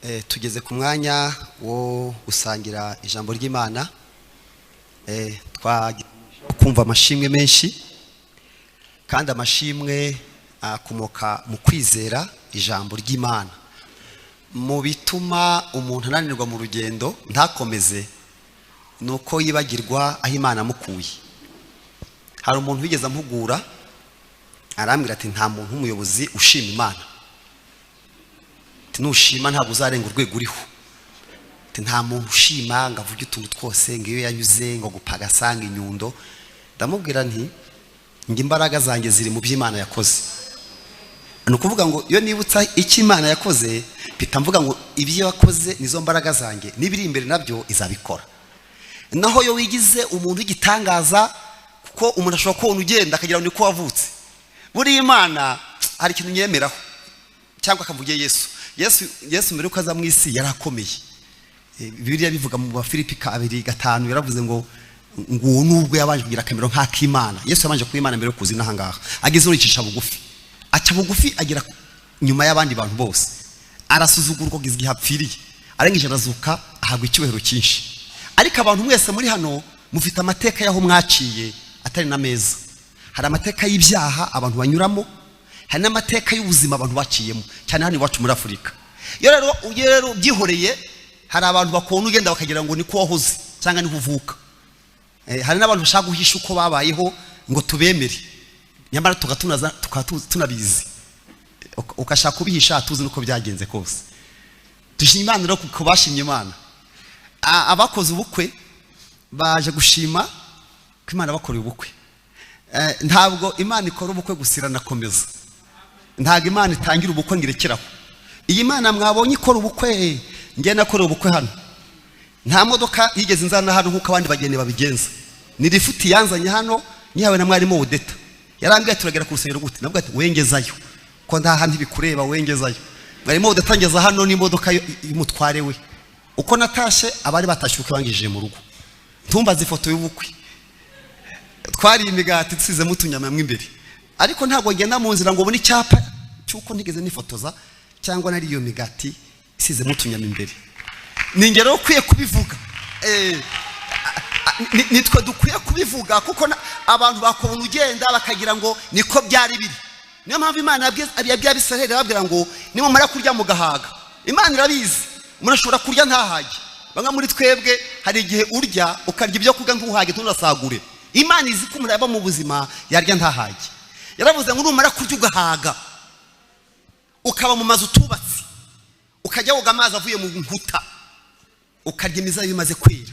Tugeze ku mwanya wo gusangira ijambo ry'Imana. Kumva amashimwe menshi, kandi amashimwe akomoka mu kwizera ijambo ry'Imana. Mu bituma umuntu ananirwa mu rugendo ntakomeze nuko yibagirwa aho Imana amukuye. Hari umuntu wigeze ampugura arambwira ati nta muntu w'umuyobozi ushima Imana. Ati nushima ntabwo uzarenga urwego uriho. Ati nta muntu ushima ngo avuge utuntu twose ngo iyo yanyuze ngo gupagasanga inyundo. Ndamubwira nti ngo imbaraga zanjye ziri mu by'Imana yakoze. Ni ukuvuga ngo iyo nibutsa icyo Imana yakoze mpita mvuga ngo ibyo yakoze nizo mbaraga zanjye, n'ibiri imbere nabyo izabikora. Naho yo wigize umuntu w'igitangaza, kuko umuntu ashobora kubona ugenda akagira ngo niko wavutse. Buriya Imana hari ikintu nyemeraho, cyangwa akavuge Yesu. Yesu mbere yuko aza mu isi yarakomeye. Bibiliya bivuga mu Bafilipi 2:5 yaravuze ngo uwo nubwo yabanje kugira akamero nk'ak'Imana. Yesu yabanje kuba Imana mbere yo kuza inaha ngaha. Ageze uricisha bugufi, aca bugufi agera nyuma y'abandi bantu bose, arasuzugurwa kugeza igihe apfiriye, arangije arazuka ahabwa icyubahiro cyinshi. Ariko abantu mwese muri hano mufite amateka y'aho mwaciye atari na meza. Hari amateka y'ibyaha abantu banyuramo, hari n'amateka y'ubuzima abantu baciyemo, cyane hano iwacu muri Afurika. Iyo rero ubyihoreye, hari abantu bakubona ugenda bakagira ngo niko wahoze cyangwa niho uvuka. Hari n'abantu bashaka guhisha uko babayeho ngo tubemere, nyamara tukaba tunabizi. Ukashaka kubihisha tuzi nuko byagenze kose. Dushima Imana rero kuko bashimye Imana. Abakoze ubukwe baje gushima ko Imana bakoreye ubukwe. Ntabwo Imana ikora ubukwe gusa, iranakomeza. Ntabwo Imana itangira ubukwe ngo irekeraho. Iyi Imana mwabonye ikora ubukwe, njye nakoreye ubukwe hano. Nta modoka yigeze inzana hano nk'uko abandi bageni babigenza. Ni lifuti yanzanye hano, nyihawe na mwarimu Odeta. Yarambwiye turagera ku rusengero gute? Nabwo ati wengezayo, ko nta hantu ibikureba wengezayo. Mwarimu Odeta ngeza hano n'imodoka y'umutware we. Uko natashye abari batashye ubukwe bangije mu rugo. Ntumbaze ifoto y'ubukwe. Twari imigati dusizemo utunyama mo imbere. Ariko ntabwo ngenda mu nzira ngo ubone icyapa cy'uko ntigeze nifotoza cyangwa nari iyo migati isizemo utunyama imbere. Ni ingero ukwiye kubivuga. Nitwe dukwiye kubivuga kuko abantu bakubona ugenda bakagira ngo niko byari biri. Niyo mpamvu Imana yabwiye Abisirayeli irababwira ngo nimumara kurya mugahaga. Imana irabizi, umuntu ashobora kurya ntahage. Bamwe muri twebwe hari igihe urya ukarya ibyo kurya ntuhage ntunasagure. Imana izi ko umuntu yaba mu buzima yarya ntahage. Yaravuze ngo numara kurya ugahaga, ukaba mu mazu utubatse, ukajya woga amazi avuye mu nkuta, ukarya imizabibu imaze kwera,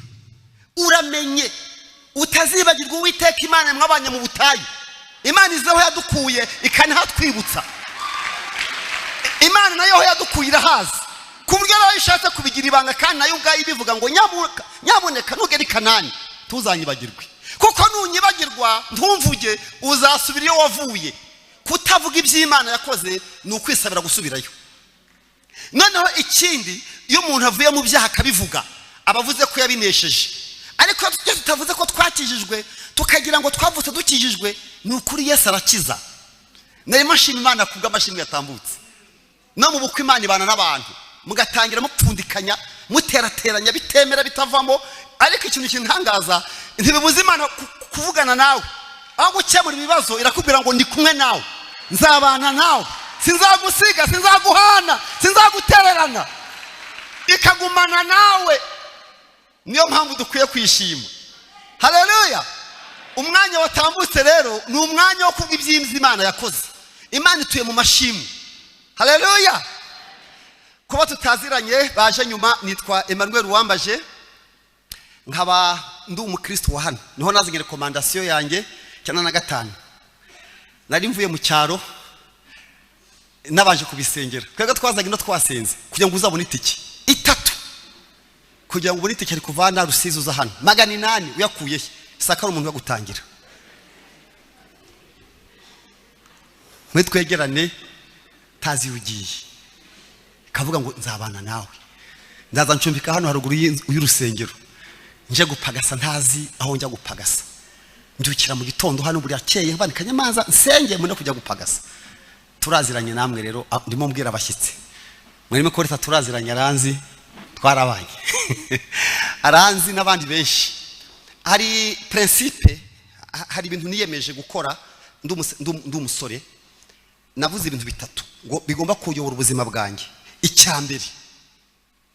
uramenye utazibagirwa Uwiteka Imana mwabanye mu butayu. Imana izi aho yadukuye ikanahatwibutsa. Imana nayo aho yadukuye irahazi, ku buryo nayo ishatse kubigira ibanga, kandi nayo ubwayo ibivuga ngo nyabuneka nugera i Kanani ntuzanyibagirwe, kuko nunyibagirwa ntumvuge uzasubira iyo wavuye. Kutavuga iby'Imana yakoze ni ukwisabira gusubirayo. Noneho ikindi, iyo umuntu avuye mu byaha akabivuga aba avuze ko yabinesheje. Ariko iyo tutavuze ko twakijijwe tukagira ngo twavutse dukijijwe, ni ukuri Yesu arakiza. Narimo nshima Imana kubw'amashimwe yatambutse. No mu bukwe Imana ibana n'abantu, mugatangira mupfundikanya, muterateranya, bitemera bitavamo. Ariko ikintu kintangaza, ntibibuza Imana kuvugana nawe. Aho gukemura ibibazo irakubwira ngo ndi kumwe nawe, nzabana nawe, sinzagusiga, sinzaguhana, sinzagutererana, ikagumana nawe. Niyo mpamvu dukwiye kwishima. Haleluya. Umwanya watambutse rero ni umwanya wo kuvuga iby'inzu Imana yakoze. Imana ituye mu mashimwe. Haleluya. Kuba tutaziranye baje nyuma, nitwa Emmanuel Uwambaje, nkaba ndi umukristo wa hano. Niho nazanye rekomandasiyo yanjye 95. Nari mvuye mu cyaro nabanje kubisengera. Twebwe twazaga ino twasenze kugira ngo uzabone itike itatu, kugira ngo ubone itike ari kuvana Rusizi uza hano 800 uyakuye he? Saka ari umuntu uyagutangira. Mwe twegerane tazi ugiye kavuga ngo nzabana nawe, ndaza ncumbika hano haruguru y'urusengero, nje gupagasa ntazi aho njya gupagasa. Mbyukira mu gitondo hano buri akeye mbanika Kanyamanza nsenge mune kujya gupagasa. Turaziranye namwe rero, ndimo mbwira abashyitsi. Mwarimo Koreta turaziranye, aranzi, twarabanye, aranzi n'abandi benshi. Hari principe, hari ibintu niyemeje gukora ndi umusore. Navuze ibintu bitatu ngo bigomba kuyobora ubuzima bwanjye. Icya mbere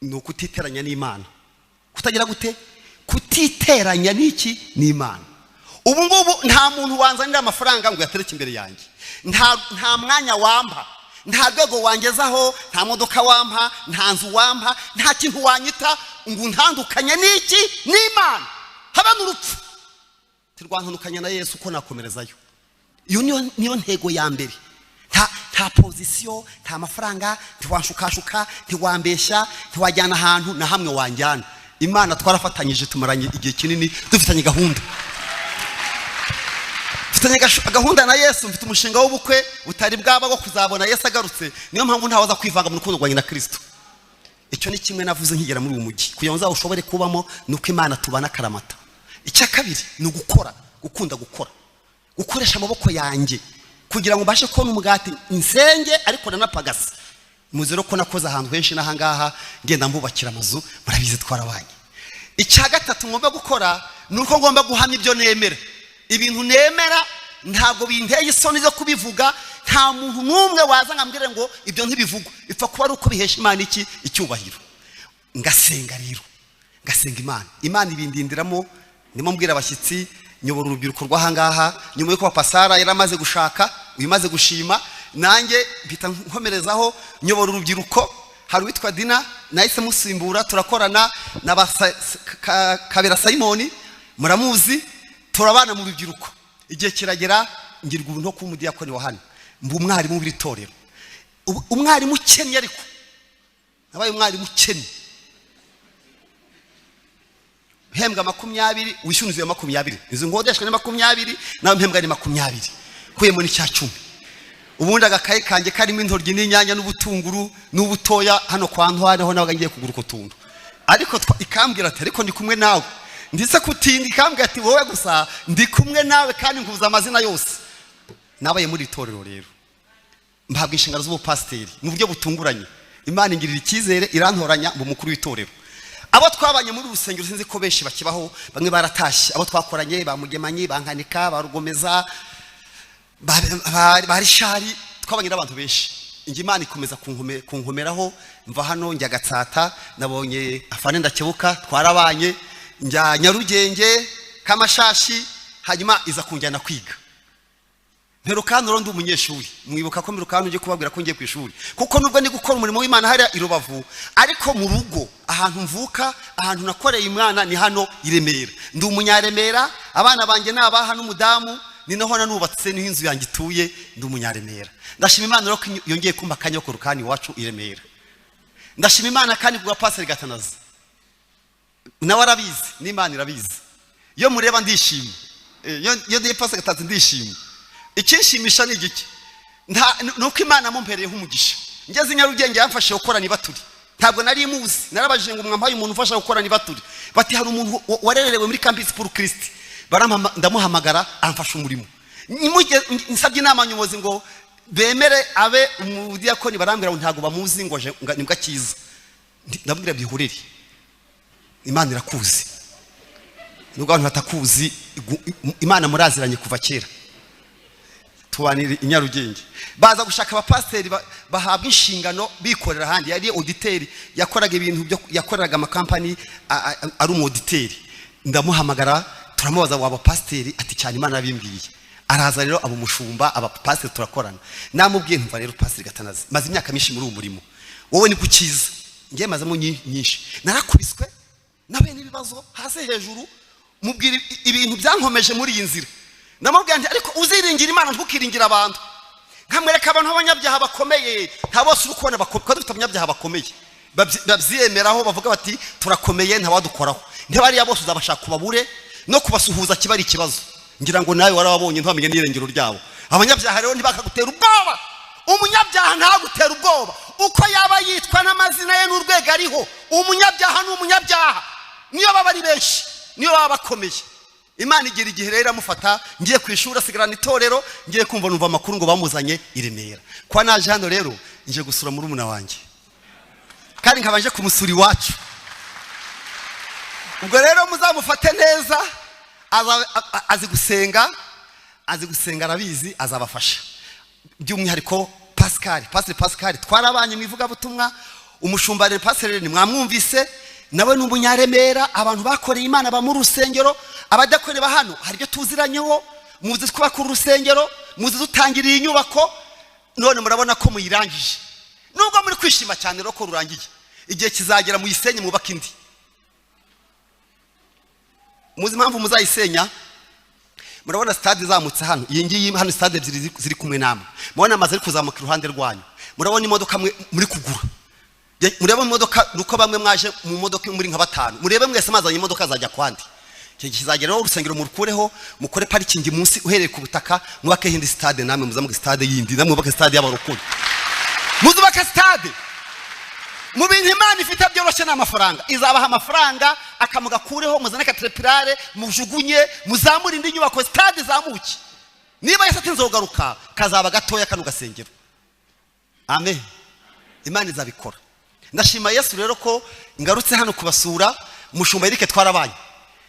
ni ukutiteranya n'Imana. Kutagira gute? Kutiteranya n'iki? N'Imana. Ubu ngubu nta muntu wanzanira amafaranga ngo yatereke imbere yanjye, nta mwanya wampa, nta rwego wangezaho, nta modoka wampa, nta nzu wampa, nta kintu wanyita ngo untandukanye n'iki? N'Imana. Haba n'urupfu tirwantandukanya na Yesu, uko nakomerezayo. Iyo niyo ntego ya mbere. Nta position, nta mafaranga, ntiwanshukashuka, ntiwambeshya, ntiwajyana ahantu na hamwe wanjyana. Imana twarafatanyije, tumaranye igihe kinini, dufitanye gahunda, mfitanye gahunda na Yesu. Mfite umushinga w'ubukwe butari bwaba bwo kuzabona Yesu agarutse. Niyo mpamvu ntawaza kwivanga mu rukundo rwanjye na Kristo. Icyo ni kimwe navuze nkigera muri uyu mujyi, kugira ngo nzawushobore kubamo ni uko Imana tubana akaramata. Icya kabiri ni ugukora, gukunda gukora, gukoresha amaboko yanjye kugira ngo mbashe kubona umugati nsenge, ariko nanapagasa. Muzi rero ko nakoze ahantu henshi n'ahangaha ngenda mbubakira amazu, murabizi, twarabanye. Icya gatatu ngomba gukora ni uko ngomba guhamya ibyo nemera. Ibintu nemera ntabwo binteye isoni zo kubivuga. Nta muntu n'umwe waza ngo ambwire ngo ibyo ntibivugwa, ipfa kuba ari uko bihesha Imana iki? Icyubahiro. Ngasenga rero, ngasenga Imana, Imana ibindindiramo. Ndimo mbwira abashyitsi, nyobora urubyiruko rw'ahangaha nyuma y'uko Papa Sara yari amaze gushaka, uyu umaze gushima, nanjye mpita nkomerezaho nyobora urubyiruko. Hari uwitwa Dina nahise musimbura, turakorana na ba Kabera Simoni, muramuzi, turabana mu rubyiruko. Igihe kiragera ngirwa ubuntu kuba umudiyakoni wa hano, mba umwarimu w'iri torero. Umwarimu ukennye, ariko nabaye umwarimu ukennye, uhembwa 20, wishyura inzu ya 20, inzu nkodeshwa ni 20, nawe mpembwa ni 20, nkuyemo n'icya 10. Ubundi agakaye kanjye karimo intoryi n'inyanya n'ubutunguru n'ubutoya hano kwa Ntwari, aho nabaga ngiye kugura utwo tuntu. Ariko ikambwira ati: "Ariko ndi kumwe nawe." Ndetse kutinda ikambwira ati: "Wowe gusa ndi kumwe nawe kandi nkubuza amazina yose." Nabaye muri itorero rero, mpabwa inshingano z'ubupasiteri mu buryo butunguranye. Imana ingirira icyizere, irantoranya mu mukuru w'itorero. Abo twabanye muri urusengero sinzi ko benshi bakibaho, bamwe baratashye. Abo twakoranye ba Mugemanyi, ba Nkanika, ba Rugomeza, ba Rishari, twabanye n'abantu benshi. Inge Imana ikomeza kunkomeraho. Mva hano njya Gatsata, nabonye afande Ndakebuka, twarabanye, njya Nyarugenge Kamashashi, hanyuma iza kunjyana kwiga. Mperuka hano ndi umunyeshuri. Mwibuka ko mperuka hano ngiye kubabwira ko ngiye ku ishuri, kuko nubwo ndi gukora umurimo w'Imana hariya i Rubavu, ariko mu rugo ahantu mvuka, ahantu nakoreye Imana ni hano i Remera. Ndi umunyaremera, abana banjye ni abaha n'umudamu, ni naho nanubatse, niho inzu yanjye ituye. Ndi umunyaremera. Ndashima Imana rero ko yongeye kumpa akanya ko rukani iwacu i Remera. Ndashima Imana kandi kubwa Pasiteri Gatanazi, nawe arabizi n'Imana irabizi. Iyo mureba ndishima. Iyo ndiye Pasiteri Gatanazi ndishima. Ikinshimisha ni igiki? Ni uko Imana mumpereye nk'umugisha. Ngeze i Nyarugenge yamfashije gukora nibaturi. Ntabwo nari muzi, narabajije ngo: "Mwampaye umuntu ufasha gukora nibaturi?" Bati: "Hari umuntu warerewe muri Campus pour Christ." Ndamuhamagara, amfasha umurimo. Nsabye inama nyobozi ngo bemere abe umudiyakoni, barambwira ngo ntabwo bamuzi, ngo nibwo akiza. Ndabwira: "Byihorere, Imana irakuzi nubwo abantu batakuzi." Imana muraziranye kuva kera, tubanira i Nyarugenge. Baza gushaka abapasiteri bahabwa inshingano bikorera ahandi. Yari auditeur, yakoraga ibintu byo yakoreraga amakampani, ari umu auditeur. Ndamuhamagara, turamubaza: "Waba pasiteri?" Ati: "Cyane, Imana yabimbwiye." Araza rero aba umushumba, abapasiteri turakorana. Namubwiye ntumva rero, Pasiteri Gatanazi, maze imyaka myinshi muri uwo murimo, wowe ni kukiza, ngiye mazemo nyinshi, narakubiswe, nahuye n'ibibazo hasi hejuru. Mubwira ibintu byankomeje muri iyi nzira. Ndamubwira nti: "Ariko uziringira Imana, ntukiringire abantu." Nkamwereka abantu b'abanyabyaha bakomeye, nta bose uri kubona kuko dufite abanyabyaha bakomeye babyiyemeraho, bavuga bati: "Turakomeye, ntawadukoraho." Ntibariya bose uzabashaka kubabure, no kubasuhuza kiba ari ikibazo. Ngira ngo nawe warababonye, ntibamenye n'irengero ryabo. Abanyabyaha rero ntibakagutera ubwoba. Umunyabyaha ntagutera ubwoba, uko yaba yitwa n'amazina ye n'urwego ariho. Umunyabyaha ni umunyabyaha, niyo baba ari benshi, niyo baba bakomeye. Imana igira igihe rero iramufata. Ngiye ku ishuri, asigarana itorero. Ngiye kumva numva amakuru ngo bamuzanye i Remera. Kwa naje hano rero, nje gusura murumuna wanjye. Kandi nkabanje kumusura iwacu. Ubwo rero muzamufate neza, azi gusenga, azi gusenga, arabizi, azabafasha. By'umwihariko Pascal, Pastor Pascal twarabanye mu ivugabutumwa. Umushumba rero Pastor ni mwamwumvise, nawe ni umunyaremera. Abantu bakoreye Imana ba mu rusengero, abadakorera hano hari ibyo tuziranyeho. Muzi twubaka urusengero, muzi dutangiriye inyubako, none murabona ko muyirangije. Nubwo muri kwishima cyane rero ko rurangiye, igihe kizagera muyisenye, mwubake indi. Muzi impamvu muzayisenya? Murabona stade izamutse hano, iyi ngiyi hano, stade ebyiri ziri kumwe namwe. Murabona amazu ari kuzamuka iruhande rwanyu. Murabona imodoka muri kugura. Murebe imodoka, nuko bamwe mwaje mu modoka muri nka batanu. Murebe mwese mazanye imodoka zajya kwandi. Icyo kizagera rero urusengero murukureho, mukore parikingi munsi uhereye ku butaka, mwubake indi stade. Namwe muzamuke stade yindi, namwe mwubake stade y'abarokore, muzubake stade. Mu bintu Imana ifite byoroshye ni amafaranga. Izabaha amafaranga, akamugakureho, muzane caterpillar, mujugunye, muzamure indi nyubako, stade izamuke. Niba Yesu atinze kugaruka, kazaba gatoya kano gasengero. Amen. Imana izabikora. Ndashima Yesu rero ko ngarutse hano kubasura. Umushumba Eric twarabanye,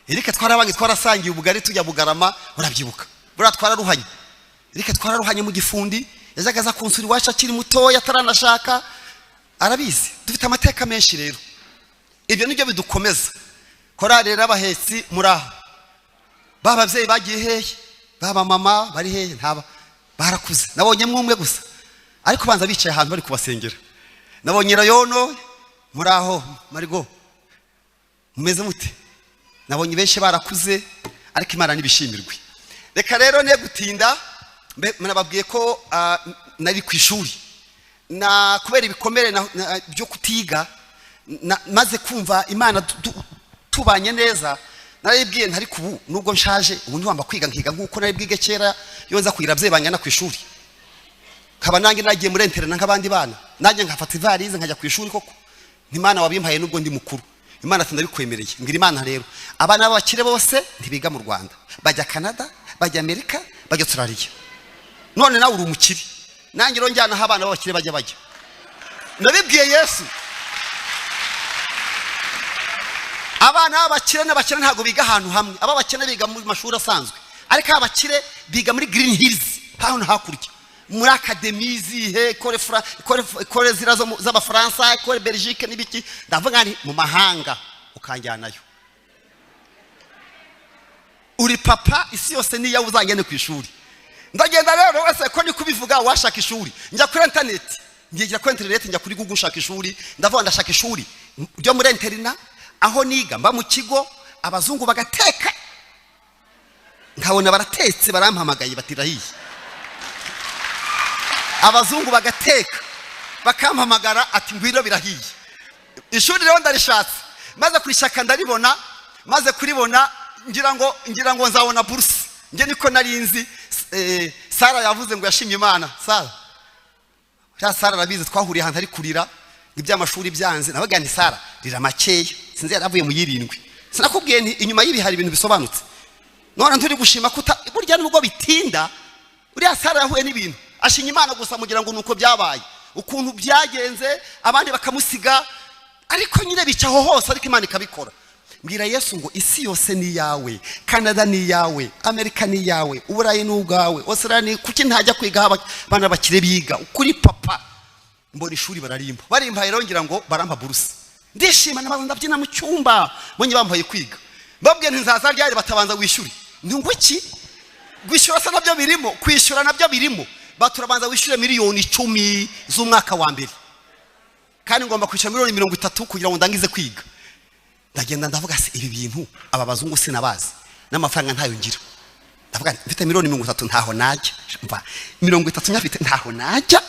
Eric twarabanye, twarasangiye ubugari tujya Bugarama, urabyibuka? Buriya twararuhanye, Eric twararuhanye mu gifundi. Yajyaga aza kunsura iwacu akiri mutoya, ataranashaka, arabizi. Dufite amateka menshi rero, ibyo nibyo bidukomeza. Korali rero abahetsi muri aho, ba babyeyi bagiye hehe? Baba mama bari hehe? Ntaba barakuze, nabonye umwe gusa, ariko banza bicaye ahantu bari kubasengera. Nabonye rayono muri aho. Marigo, mumeze mute? Nabonye benshi barakuze, ariko Imana ntibishimirwe. Reka rero ne gutinda. Nababwiye ko nari ku ishuri na kubera ibikomere byo kutiga. Maze kumva Imana tubanye neza, narayibwiye ntari kubu nubwo nshaje ubu ntiwamba kwiga, nkiga nkuko nari bwige kera iyo nza kugira ababyeyi bangana ku ishuri, nkaba nanjye nagiye muri internat nk'abandi bana, nanjye nkafata ivarize nkajya ku ishuri koko. Ntimana wabimpaye nubwo ndi mukuru. Imana ati ndabikwemereye. Ngira Imana rero, abana b'abakire bose ntibiga mu Rwanda, bajya Canada, bajya Amerika, bajya Australia. None nawe uri umukire, nanjye rero njyana aho abana b'abakire bajya. Nabibwiye Yesu. Abana b'abakire n'abakire ntabwo biga ahantu hamwe. Ab'abakene biga mu mashuri asanzwe, ariko abakire biga muri Green Hills hano hakurya, muri academy zihe, école zira z'Abafaransa, école Belgique n'ibiki. Ndavuga nti mu mahanga ukanjyanayo. Uri papa, isi yose niyo, uzagende ku ishuri. Ndagenda rero wese ko ni kubivuga washaka ishuri, njya kuri interineti, ngiye kuri interineti, njya kuri Google nshaka ishuri. Ndavuga ndashaka ishuri ryo muri internat, aho niga mba mu kigo, abazungu bagateka, nkabona baratetse, barampamagaye bati rahiye. Abazungu bagateka bakampamagara ati ngwino birahiye. Ishuri rero ndarishatse, maze kurishaka ndaribona. Maze kuribona ngira ngo nzabona buruse, njye niko nari nzi. Sara yavuze ngo yashimye Imana. Sara, ya Sara arabizi, twahuriye ahantu ari kurira ngo iby'amashuri byanze. Nabaga nti Sara rira makeya, sinzi yaravuye mu yirindwi. Sinakubwiye nti inyuma y'ibi hari ibintu bisobanutse? None nturi gushima kuta burya nubwo bitinda. Uriya Sara yahuye n'ibintu ashinya Imana gusa, mugira ngo nuko byabaye, ukuntu byagenze, abandi bakamusiga, ariko nyine bica aho hose, ariko Imana ikabikora. Mbwira Yesu ngo isi yose ni iyawe, Canada ni iyawe, Amerika ni iyawe, Uburayi ni ubwawe, Australia ni kuki ntajya kwiga aho abana bakire biga kuri papa? Mbona ishuri bararimba, barimpaye rero ngira ngo barampa buruse, ndishima, nabanza ndabyina mu cyumba. Mbonye bampaye kwiga, mbabwiye nti nzaza ryari? Batabanza wishyure. Ni ngo iki? Kwishyura se nabyo birimo? Kwishyura nabyo birimo. Baturabanza wishyure miliyoni 10 z'umwaka wa mbere, kandi ngomba kwishyura miliyoni 30 kugira ngo ndangize kwiga. Ndagenda ndavuga se ibi bintu, aba bazungu sinabazi, n'amafaranga ntayo ngira. Ndavuga nti mfite miliyoni 30 ntaho najya. Mva 30 nyafite ntaho najya.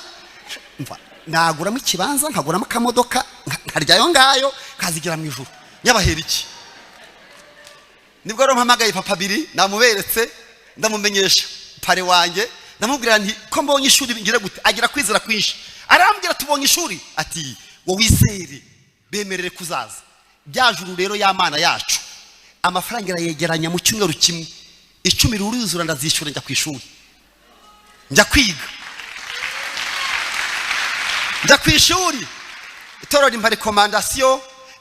Mva naguramo ikibanza, nkaguramo akamodoka, nkarya ayo ngayo, nkazigera mu ijuru nyabahera iki. Nibwo rero mpamagaye papa abiri, namuberetse, ndamumenyesha pare wanjye, ndamubwira nti ko mbonye ishuri ngira gute? Agira kwizera kwinshi, arambwira tubonye ishuri, ati wowe wizere bemerere kuzaza. Bya juru rero y'amana yacu, amafaranga irayegeranya mu cyumweru kimwe, 10 ruruzura, ndazishyura, njya ku ishuri, njya kwiga, njya ku ishuri. Itorero rimpa recommandation,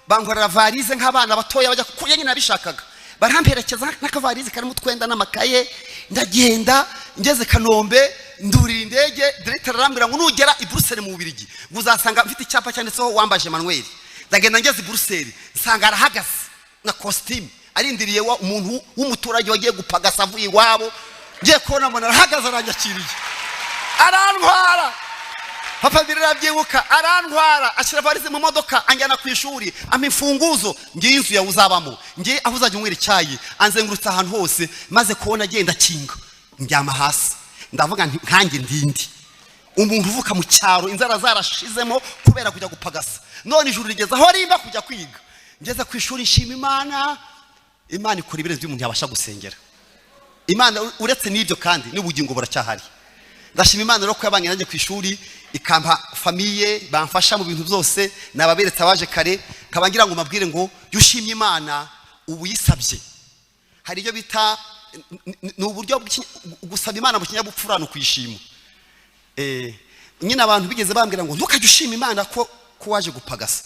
bankorera valise nk'abana batoya bajya kuko nyine nabishakaga, baramperekeza n'akavalise karimo utwenda n'amakaye. Ndagenda, ngeze Kanombe ndurira indege. Directeur arambwira ngo: "Nugera i Bruxelles mu Bubiligi ngo uzasanga mfite icyapa cyanditseho Wambaje Emmanuel." Ndagenda, ngeze i Bruxelles nsanga arahagaze na costume, arindiriye wa umuntu w'umuturage wagiye gupagasa avuye iwabo. Ngiye kubona mbona arahagaze, aranyakiriye, arantwara. Papa mbere arabyibuka, arantwara, ashyira valise mu modoka, anjyana ku ishuri, ampa imfunguzo: "Ngiye inzu yawe uzabamo, ngiye aho uzajya unywera icyayi." Anzengurutse ahantu hose. Maze kubona agenda akinga, ndyama hasi, ndavuga nti: "Nkanjye ndindi umuntu uvuka mu cyaro, inzara zarashizemo kubera kujya gupagasa, none ijuru rigeze aho rimba kujya kwiga." Ngeze ku ishuri nshima Imana. Imana ikora ibirenze ibyo umuntu yabasha gusengera. Imana, uretse n'ibyo kandi n'ubugingo buracyahari. Ndashima Imana rero ko yabanye nanjye ku ishuri, ikampa famille bamfasha mu bintu byose. Nababeretse abaje kare, nkaba ngira ngo mbabwire ngo iyo ushimye Imana uba uyisabye. Hari ibyo bita ni uburyo gusaba Imana mu kinyabupfura, ni ukuyishima. Nyine abantu bigeze bambwira ngo: "Ntukajye ushima Imana ko waje gupagasa."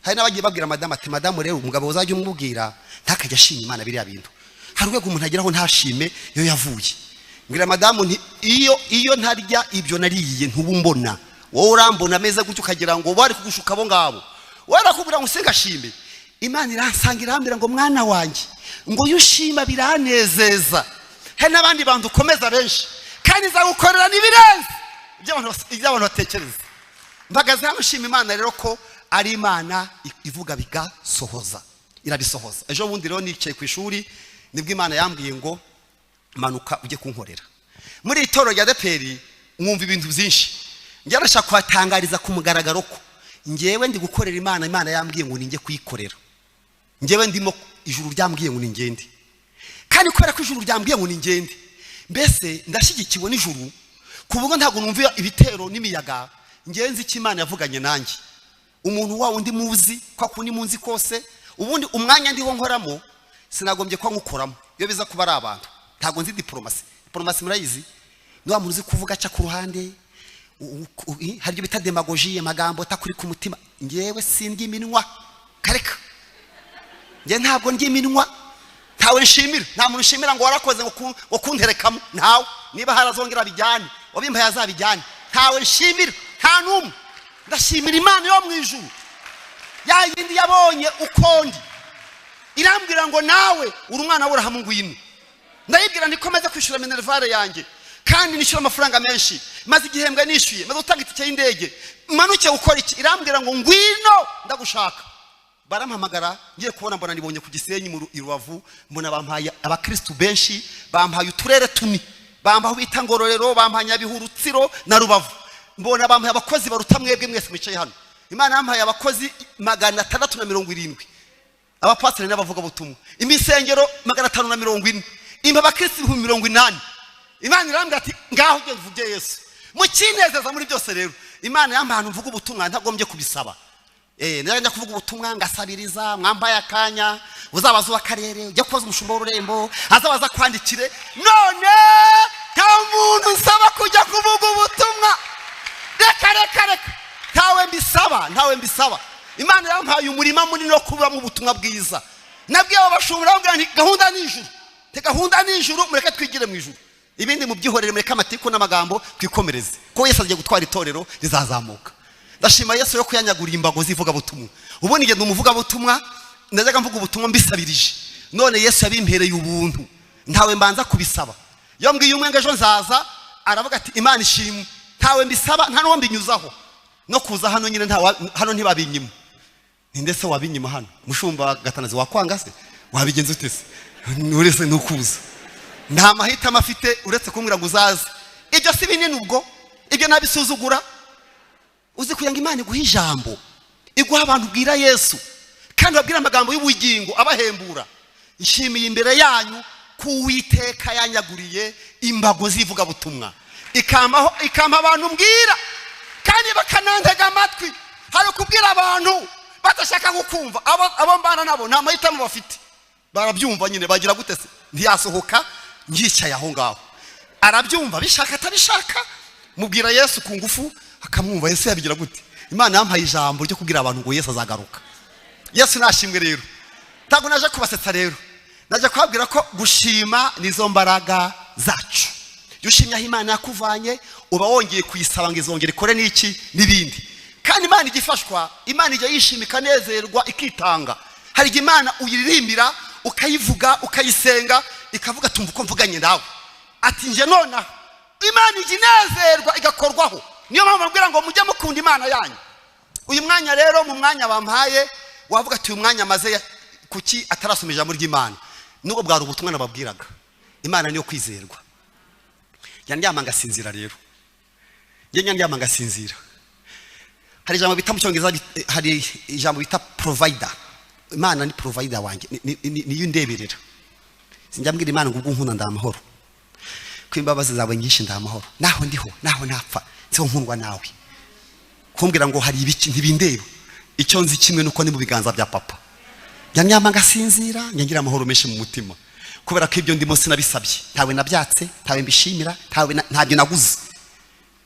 Hari n'abagiye babwira madamu ati: "Madamu rero, umugabo uzajya umubwira ntakajya ashima Imana biriya bintu." Hari urwego umuntu ageraho ntashime iyo yavuye. Mbwira madamu nti: Iyo ntarya ibyo nariye ntuba umbona. Wowe urambona ameze gutyo, ukagira ngo bari kugushuka abo ngabo." Wowe arakubwira ngo singashime Imana. Iransanga, irambwira ngo: "Mwana wanjye," ngo, "iyo ushima biranezeza." Hari n'abandi bantu ukomeza benshi, kandi nzagukorera n'ibirenze ibyo abantu batekereza. Mpagaze hano nshima Imana rero ko ari Imana ivuga bigasohoza, irabisohoza. Ejo bundi rero nicaye ku ishuri, nibwo Imana yambwiye ngo: "Manuka ujye kunkorera muri iri torero rya ADEPR." Mwumva ibintu byinshi. Njya ndashaka kuhatangariza ku mugaragaro ko ngewe ndi gukorera Imana. Imana yambwiye ngo ninjye kuyikorera. Ngewe ndimo, ijuru ryambwiye ngo ningende. Kandi kubera ko ijuru ryambwiye ngo ningende, mbese ndashyigikiwe n'ijuru ku buryo ntabwo numva ibitero n'imiyaga. Ngewe nzi icyo Imana yavuganye nanjye. Umuntu wa wundi muzi kwa kundi munzi kose, ubundi umwanya ndiho nkoramo sinagombye kuba nywukoramo iyo biza kuba ari abantu. Ntabwo nzi diplomatie. Diplomatie murayizi? Ni wa muntu uzi kuvuga aca ku ruhande, hari ibyo bita démagogie, amagambo atakuri ku mutima. Ngewe sindya iminwa, kareka. Ngewe ntabwo ndya iminwa. Ntawe nshimira, nta muntu nshimira ngo warakoze, ngo kunterekamo. Ntawe. Niba harazongera bijyane, wabimpaye azabijyane. Ntawe nshimira, nta n'umwe. Ndashimira Imana yo mu ijuru, ya yindi yabonye ukondi, irambwira ngo: "Nawe uri umwana w'Aburahamu, ngwino." Ndayibwira niko maze kwishyura minerval yanjye, kandi nishyura amafaranga menshi, maze igihembwe nishyuye, maze gutanga itike y'indege, manuke gukora iki? Irambwira ngo: "Ngwino, ndagushaka." Barampamagara, ngiye kubona mbona nibonye ku Gisenyi i Rubavu, mbona bampaye abakirisitu benshi, bampaye uturere tune, bampaye aho bita Ngororero, bampaye Nyabihu, Rutsiro na Rubavu. Mbona bampaye abakozi baruta mwebwe mwese mwicaye hano. Imana yampaye abakozi 670, abapasiteri n'abavugabutumwa, imisengero 540, impa abakirisitu 80,000. Imana irambwira ati: "Ngaho ugenda uvuge Yesu." Mu kinezeza muri byose rero, Imana yampaye ahantu mvuga ubutumwa ntagombye kubisaba. Najya kuvuga ubutumwa ngasabiriza: "Mwambaye akanya, uzabaza uw'akarere, ujya kubaza umushumba w'ururembo, azabaza kwandikire." None nta muntu nsaba kujya kuvuga ubutumwa. Reka, reka, reka, ntawe mbisaba, ntawe mbisaba. Imana yampaye umurima munini wo kubamo ubutumwa bwiza. Nabwiye abo bashumba, ndababwira nti: "Gahunda ni ijuru." Nti: "Gahunda ni ijuru, mureke twigire mu ijuru, ibindi mubyihorere, mureke amatiku n'amagambo, twikomereze ko Yesu agiye gutwara itorero, rizazamuka." Ndashima Yesu yo kuyanyagura imbago z'ivugabutumwa. Ubundi ngenda umuvugabutumwa, najyaga mvuga ubutumwa mbisabirije. None Yesu yabimpereye ubuntu, ntawe mbanza kubisaba. Iyo mbwiye umwe ngo ejo nzaza, aravuga ati: "Imana ishimwe." Ntawe mbisaba, nta n'uwo mbinyuzaho. No kuza hano nyine hano ntibabinyima. Ninde se wabinyima hano? Mushumba Gatanazi, wakwanga se wabigenza ute se? Uretse nukuza nta mahitamo afite uretse kumbwira ngo uzaze. Ibyo si binini ubwo, ibyo nabisuzugura. Uzi kugira ngo Imana iguhe ijambo, iguha abantu ubwira Yesu, kandi babwira amagambo y'ubugingo abahembura. Nshimiye imbere yanyu ko Uwiteka yanyaguriye imbago z'ivugabutumwa, ikampa abantu mbwira kandi bakanantega amatwi. Hari ukubwira abantu badashaka kukumva. Abo mbana nabo nta mahitamo bafite, barabyumva nyine. Bagira gute se? Ntiyasohoka ngicaye aho ngaho, arabyumva bishaka atabishaka. Mubwira Yesu ku ngufu akamwumva. Yesu yabigira gute? Imana yampaye ijambo ryo kubwira abantu ngo Yesu azagaruka. Yesu nashimwe. Rero ntabwo naje kubasetsa, rero naje kubabwira ko gushima nizo mbaraga zacu. Iyo ushimye aho Imana yakuvanye, uba wongeye kuyisaba ngo izongere ikore n'iki n'ibindi. Kandi Imana ijya ifashwa, Imana ijya yishima, ikanezerwa, ikitanga. Hari igihe Imana uyiririmbira, ukayivuga, ukayisenga, ikavuga: "Tumva uko mvuganye nawe." Ati: "Nje nonaha." Imana ijya inezerwa, igakorwaho. Niyo mpamvu babwira ngo mujye mukunda Imana yanyu. Uyu mwanya rero, mu mwanya bampaye, wavuga ati: "Uyu mwanya amaze kuki atarasoma ijambo ry'Imana?" Nubwo bwari ubutumwa nababwiraga, Imana niyo kwizerwa. Ndyama ngasinzira. Rero njye ndyama ngasinzira. Hari ijambo bita mu Cyongereza, hari ijambo bita provider. Imana ni provider wanjye, niyo indeberera. Sinjya mbwira Imana ngo ubwo unkunda ndamahoro, ko imbabazi zawe nyinshi ndamahoro, naho ndiho, naho napfa nsiho nkundwa nawe. Kumbwira ngo hari ibiki ntibindeba. Icyo nzi kimwe nuko ni mu biganza bya Papa. Ndyama ngasinzira, ngira amahoro menshi mu mutima, kubera ko ibyo ndimo sinabisabye, ntawe nabyatse, ntawe mbishimira, ntawe ntabyo naguze.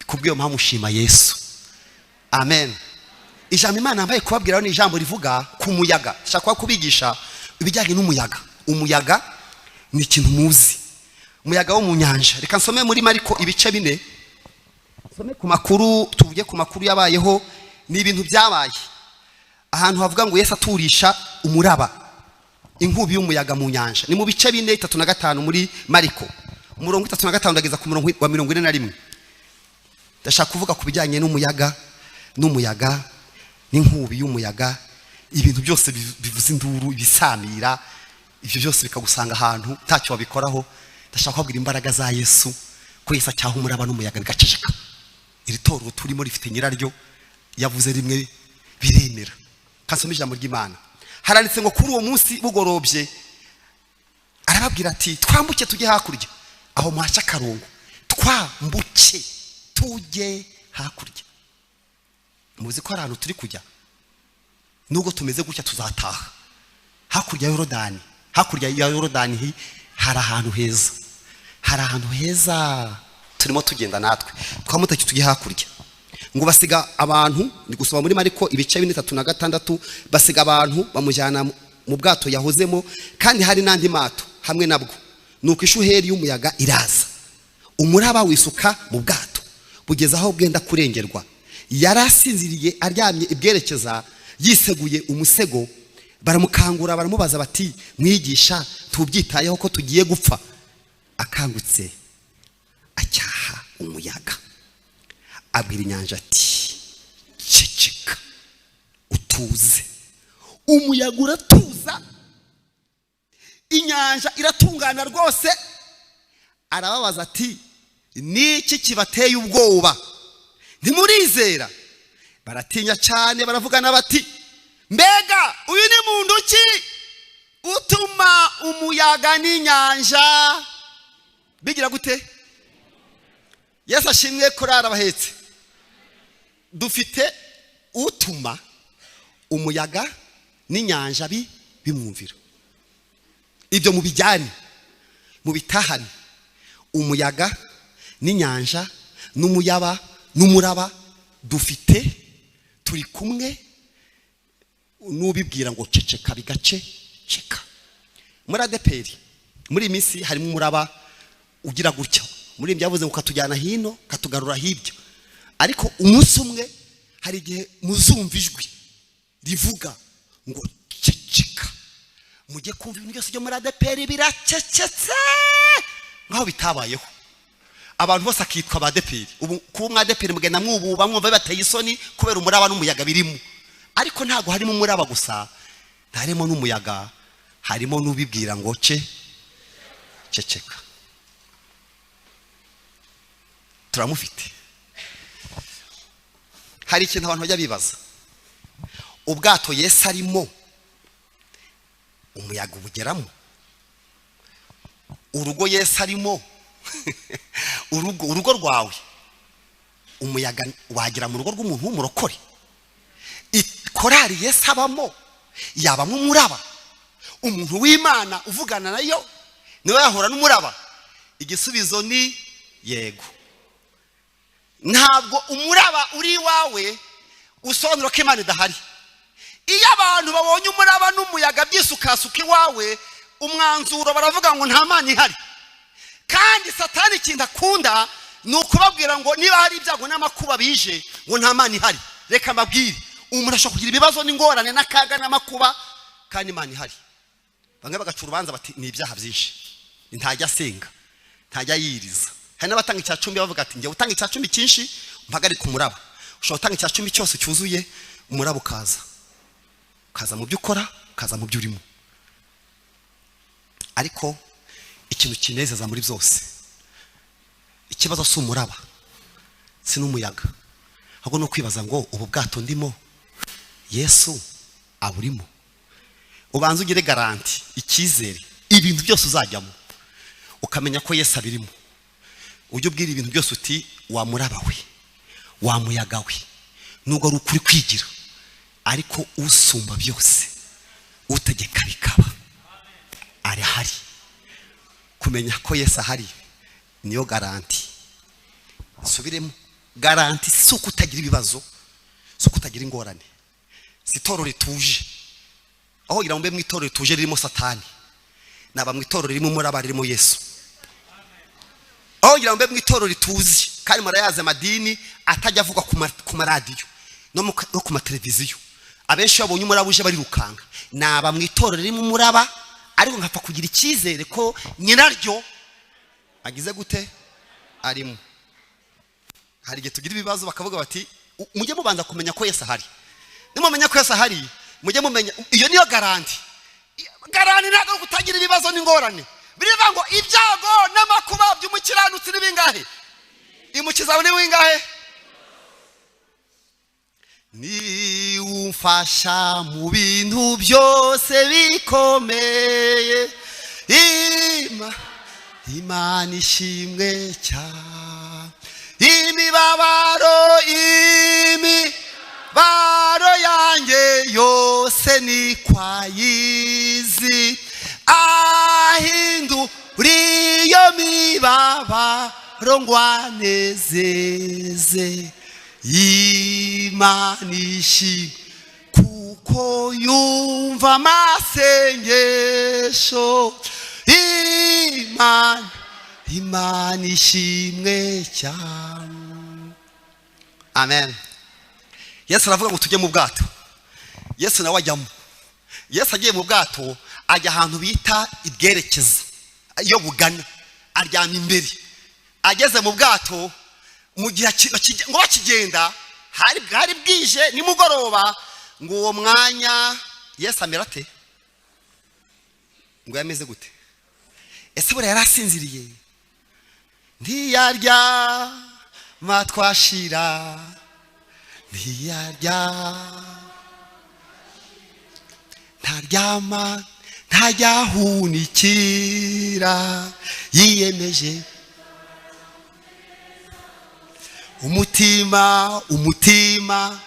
Kubw'iyo mpamvu nshima Yesu. Amen. Ijambo Imana yambaye kubabwira ni ijambo rivuga ku muyaga. Nshaka kuba kubigisha ibijyanye n'umuyaga. Umuyaga ni ikintu muzi, umuyaga wo mu nyanja. Reka nsome muri Mariko ibice 4, nsome ku makuru, tuvuge ku makuru yabayeho. Ni ibintu byabaye ahantu havuga ngo Yesu aturisha umuraba, inkubi y'umuyaga mu nyanja. Ni mu bice 4, 35, muri Mariko, umurongo 35 ndageza ku murongo wa 41. Ndashaka kuvuga ku bijyanye n'umuyaga, n'umuyaga n'inkubi y'umuyaga, ibintu byose bivuza induru, ibisamira, ibyo byose bikagusanga ahantu ntacyo wabikoraho. Ndashaka kubabwira imbaraga za Yesu, ko Yesu acyaha umuraba n'umuyaga bigaceceka. Iri torero turimo rifite nyiraryo, yavuze rimwe biremera. Kansoma ijambo ry'Imana. Haranditse ngo: "Kuri uwo munsi bugorobye arababwira ati: 'Twambuke tujye hakurya.'" Aho muhaca akarongo: twambuke tujye hakurya. Muzi ko hari ahantu turi kujya. Nubwo tumeze gutya, tuzataha hakurya ya Yorodani. Hakurya ya Yorodani hari ahantu heza, hari ahantu heza turimo tugenda natwe. Twambuke tujye hakurya. Ngo basiga abantu, ni gusoma muri Mariko ibice 4, 36. Basiga abantu, bamujyana mu bwato yahozemo, kandi hari n'andi mato hamwe nabwo. Nuko ishuheri y'umuyaga iraza, umuraba wisuka mu bwato, bugeze aho bwenda kurengerwa. Yari asinziriye, aryamye ibwerekeza, yiseguye umusego. Baramukangura, baramubaza bati: "Mwigisha, tubyitayeho ko tugiye gupfa?" Akangutse acyaha umuyaga, abwira inyanja ati: "Ceceka, utuze." Umuyaga uratuza, inyanja iratungana rwose. Arababaza ati: "Niki kibateye ubwoba? Ntimurizera?" Baratinya cyane, baravugana bati: "Mbega uyu ni muntu ki utuma umuyaga n'inyanja bigira gute?" Yesu ashimwe. Korari abahetse, dufite utuma umuyaga n'inyanja bimwumvira. Ibyo mubijyane, mubitahane. Umuyaga n'inyanja n'umuyaba n'umuraba dufite, turi kumwe n'ubibwira ngo ceceka, bigace ceka. Muri ADEPR muri iyi minsi harimo umuraba ugira gutya. Muri ibyo yavuze ngo katujyana hino, katugarura hirya. Ariko umunsi umwe hari igihe muzumva ijwi rivuga ngo ceceka, mujye kumva ibintu byose byo muri ADEPR biracecetse nkaho bitabayeho. Abantu bose akitwa ba ADEPR. Ubu kuba umwa ADEPR mugenda mwububa, mwumva bibateye isoni kubera umuraba n'umuyaga birimo. Ariko ntabwo harimo umuraba gusa, ntarimo n'umuyaga, harimo n'ubibwira ngo ce ceceka. Turamufite. Hari ikintu abantu bajya bibaza: ubwato Yesu arimo, umuyaga ubugeramo? Urugo Yesu arimo, urugo rwawe, umuyaga wagera mu rugo rw'umuntu w'umurokore? Korari Yesu abamo, yabamo umuraba? Umuntu w'Imana uvugana nayo niwe yahura n'umuraba? Igisubizo ni yego. Ntabwo umuraba uri iwawe Usobanura ko Imana idahari. Iyo abantu babonye umuraba n'umuyaga byisukasuka iwawe, umwanzuro baravuga ngo nta Mana ihari. Kandi Satani ikintu akunda ni ukubabwira ngo niba hari ibyago n'amakuba bije, ngo nta Mana ihari. Reka mbabwire, umuntu ashobora kugira ibibazo n'ingorane n'akaga n'amakuba kandi Imana ihari. Bamwe bagaca urubanza bati ni ibyaha byinshi, ntajya asenga, ntajya yiriza. Hari n'abatanga icya cumi bavuga ati njye utanga icya cumi cyinshi mpagarika umuraba. Ushobora gutanga icya cumi cyose cyuzuye, umuraba ukaza, ukaza mu byo ukora, ukaza mu byo urimo. Ariko ikintu kinezeza muri byose, ikibazo si umuraba, si n'umuyaga, ahubwo ni ukwibaza ngo ubu bwato ndimo Yesu aburimo. Ubanza ugire garantie, icyizere, ibintu byose uzajyamo ukamenya ko Yesu abirimo. Ujye ubwira ibintu byose uti wa muraba we, wa muyaga we, nubwo ari ukuri kwigira, ariko usumba byose, utegeka bikaba, arahari. Kumenya ko Yesu ahari niyo garantie. Subiremo, garantie si uko utagira ibibazo, si uko utagira ingorane, si itorero rituje. Aho kugira ngo mbe mu itorero rituje ririmo Satani, naba mu itorero ririmo umuraba, ririmo Yesu. Aho kugira ngo mbe mu itorero rituzi, kandi murayazi amadini atajya avugwa ku maradiyo no ku mateleviziyo, abenshi babonye umuraba uje barirukanga. Naba mu itorero ririmo umuraba, ariko nkapfa kugira icyizere ko nyiraryo agize gute, arimo. Hari igihe tugira ibibazo bakavuga bati mujye mubanza kumenya ko Yesu ahari. Nimumenya ko Yesu ahari, mujye mumenya iyo niyo garantie. Garantie ntabwo ari ukutagira ibibazo n'ingorane. Birivuga ngo ibyago n'amakuba by'umukiranutsi ni bingahe? Imukiza ni bingahe? Ni umfasha mu bintu byose bikomeye, Imana ishimwe cyane. Imibabaro, imibabaro yanjye yose ni kwayizi, ahindura iyo mibabaro ngo anezeze. Imana ishimwe kuko yumva amasengesho. Imana, Imana ishimwe cyane. Amen. Yesu aravuga ngo tujye mu bwato. Yesu nawe ajyamo. Yesu agiye mu bwato, ajya ahantu bita ibwerekeza iyo bugana, aryama imbere. Ageze mu bwato, mu gihe ngo bakigenda, hari bwije nimugoroba, ngo uwo mwanya Yesu amera ate? Ngo yameze gute? Ese buriya yari asinziriye? Ntiyaryama twashira, ntiyaryama, ntaryama, ntajyahunikira, yiyemeje umutima, umutima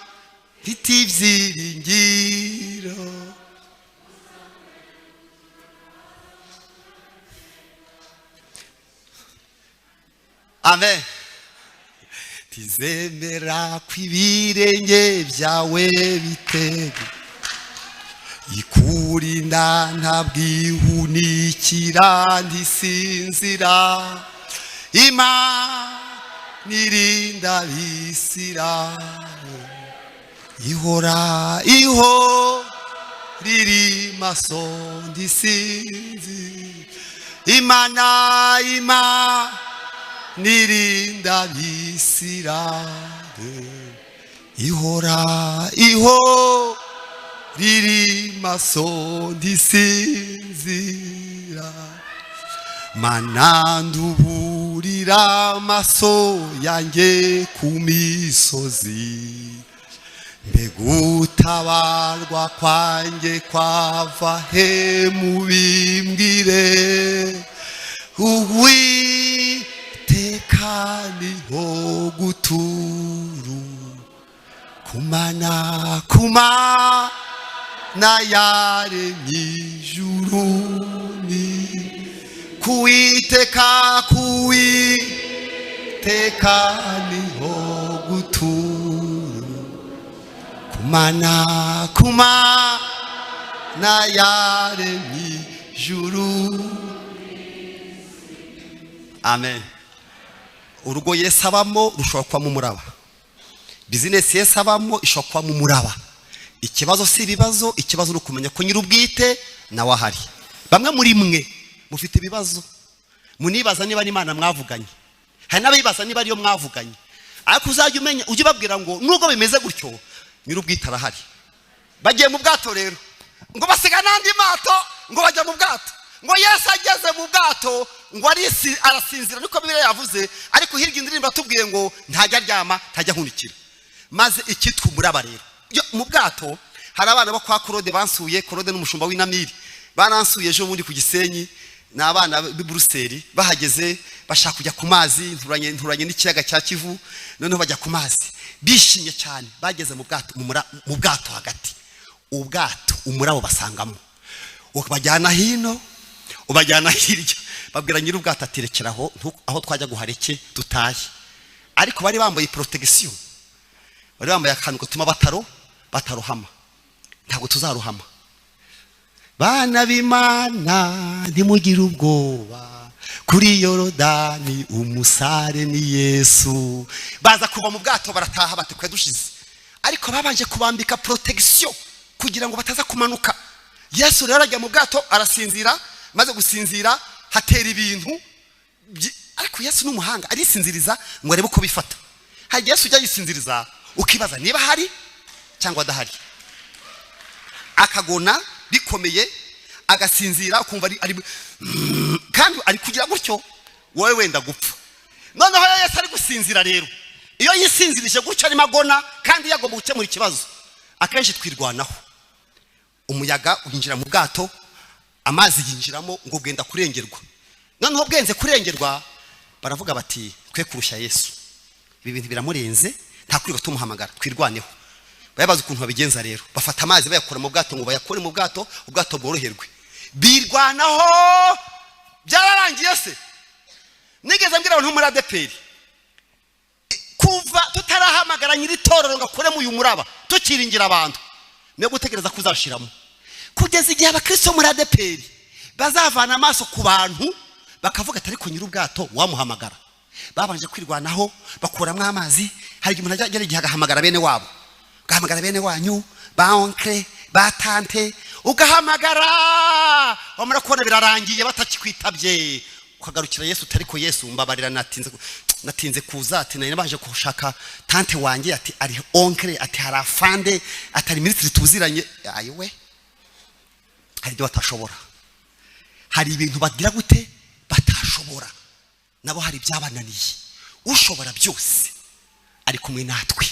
mfite ibyiringiro. Amen. Tizemera ko ibirenge byawe bitega, ikurinda ntabwihunikira, ntisinzira. Imana irinda Abisirayeli, ihora iho riri maso, ntisinzira. Imana, Imana irinda Abisirayeli, ihora iho riri maso, ntisinzira. Mana nduburira amaso yanjye ku misozi, mbegutabarwa kwanjye kwava he? Mubimbwire. Uwiteka niho guturu, kumana, kumana yaremye ijuru ni kuwiteka, kuwiteka niho guturu. Kumana kumana yaremye ijuru. Amen. Urugo Yesu abamo rushobora kubamo umuraba, bizinesi Yesu abamo ishobora kubamo umuraba. Ikibazo si ibibazo, ikibazo ni ukumenya ko nyir'ubwite nawe ahari. Bamwe muri mwe mufite ibibazo, munibaza niba n'Imana mwavuganye, hari n'abibaza niba ariyo mwavuganye, ariko uzajya umenya, ujye ubabwira ngo nubwo bimeze gutyo nyir'ubwite arahari. Bagiye mu bwato rero, ngo basiga n'andi mato, ngo bajya mu bwato, ngo Yesu ageze mu bwato ngo arasinzira, niko Bibiliya yavuze. Ariko hirya indirimbo atubwiye ngo ntajya aryama, ntajya ahunikira. Maze ikitwa umuraba rero mu bwato, hari abana bo kwa Claude bansuye. Claude n'umushumba w'Inamiri baransuye ejo bundi ku Gisenyi, ni abana b'i Buruseli. Bahageze bashaka kujya ku mazi, nturanye n'ikiyaga cya Kivu, noneho bajya ku mazi bishimye cyane. Bageze mu bwato, mu bwato hagati, ubwato umurabo basangamo, ubajyana hino ubajyana hirya, babwira nyir'ubwato ati rekera aho, aho twajya guhareke dutahe. Ariko bari bambaye protection, bari bambaye akantu gatuma batarohama. Ntabwo tuzarohama. Bana b'Imana ntimugire ubwoba, kuri Yorodani umusare ni Yesu. Baza kuva mu bwato barataha, bati twe dushize. Ariko babanje kubambika protection kugira ngo bataza kumanuka. Yesu rero ajya mu bwato arasinzira, maze gusinzira hatera ibintu, ariko Yesu ni umuhanga, arisinziriza ngo arebe uko bifata. Hari Yesu ujya yisinziriza ukibaza niba ahari cyangwa adahari, akagona bikomeye agasinzira, ukumva ari kandi ari kugira gutyo, wowe wenda gupfa. Noneho iyo Yesu ari gusinzira rero, iyo yisinzirije gutyo arimo agona kandi yagomba gukemura ikibazo, akenshi twirwanaho. Umuyaga winjira mu bwato, amazi yinjiramo, ngo bwenda kurengerwa. Noneho bwenze kurengerwa, baravuga bati twe kurushya Yesu, ibi bintu biramurenze, nta kwirirwa tumuhamagara, twirwaneho. Babaza ukuntu babigenza rero, bafata amazi bayakura mu bwato, ngo bayakure mu bwato, ubwato bworoherwe. Birwanaho, byararangiye se? Nigeze mbwira abantu muri ADEPR, kuva tutarahamagara nyiri itorero ngo akuremo uyu muraba, tukiringira abantu, niyo gutegereza ko uzashiramo. Kugeza igihe abakristo muri ADEPR bazavana amaso ku bantu bakavuga ati ariko nyiri ubwato wamuhamagara. Babanje kwirwanaho bakuramo amazi. Hari igihe umuntu ajya agera igihe agahamagara bene wabo, ugahamagara bene wanyu, ba oncle, ba tante, ugahamagara, wamara kubona birarangiye batakikwitabye, ukagarukira Yesu uti ariko Yesu mbabarira, natinze kuza, ati nari nabanje gushaka tante wanjye, ati ari oncle, ati hari afande, ati hari minisitiri tuziranye. Ayiwe, hari ibyo batashobora, hari ibintu bagira gute batashobora, nabo hari ibyabananiye. Ushobora byose ari kumwe natwe.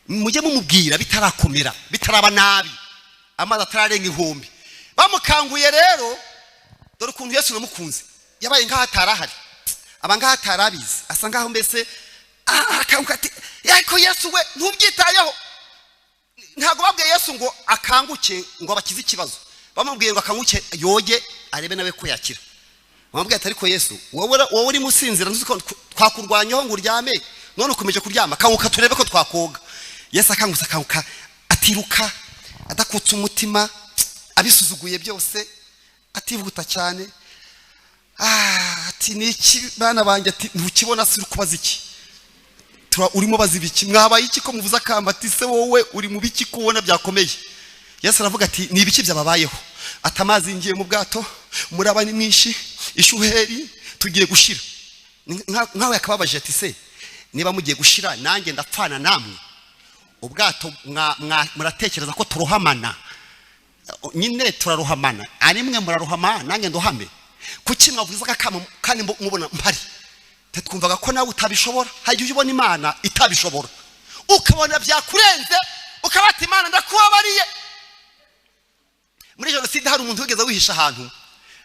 Mujye mumubwira bitarakomera, bitaraba nabi, amazi atararenga inkombe. Bamukanguye rero, dore ukuntu Yesu namukunze, yabaye nk'aho atarahari, aba nk'aho atarabizi, asa nk'aho mbese akanguka ati ariko Yesu we ntubyitayeho. Ntabwo babwiye Yesu ngo akanguke ngo abakize ikibazo, bamubwiye ngo akanguke yoge arebe nawe ko yakira. Bamubwiye ati ariko Yesu wowe urimo usinzira, ntuzi ko twakurwanyeho ngo uryame, none ukomeje kuryama, kanguka turebe ko twakoga. Yesu akangutse, akanguka atiruka, adakutse umutima, abisuzuguye byose, atihuta cyane. Ati ni iki bana banjye? Ati ntukibona se uri kubaza iki? Urimo baza ibiki? Mwabaye iki ko muvuze akamba? Ati se wowe uri mu biki ko ubona byakomeye? Yesu aravuga ati ni ibiki byababayeho? Ati amazi yinjiye mu bwato, umuraba ni mwinshi, ishuheri, tugiye gushira. Nkawe yakababaje ati se niba mugiye gushira nanjye ndapfana namwe, ubwato muratekereza ko turohamana? Nyine turarohamana, ari mwe murarohama nanjye ndohame. Kuki mwavuze akamo kandi mubona mpari? Twumvaga ko nawe utabishobora. Hari igihe ubona Imana itabishobora, ukabona byakurenze, ukaba ati Imana ndakubabariye. Muri jenoside hari umuntu wigeze wihisha ahantu,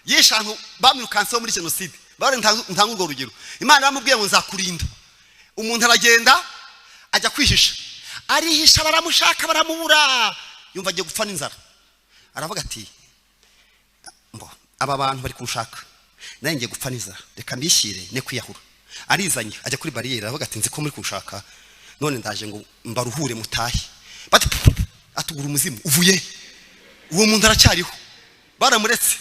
yishe ahantu bamwirukanseho muri jenoside. Bare ntanga urwo rugero. Imana yamubwiye ngo nzakurinda. Umuntu aragenda ajya kwihisha, arihisha, baramushaka baramubura, yumva agiye gupfa n'inzara. Aravuga ati mbo aba bantu bari kunshaka, nanjye ngiye gupfa n'inzara, reka mbishyire ne kwiyahura. Arizanye ajya kuri bariyeri, aravuga ati nzi ko muri kunshaka, none ndaje ngo mbaruhure mutahe. Bati Atugura umuzimu uvuye. Uwo muntu aracyariho, baramuretse.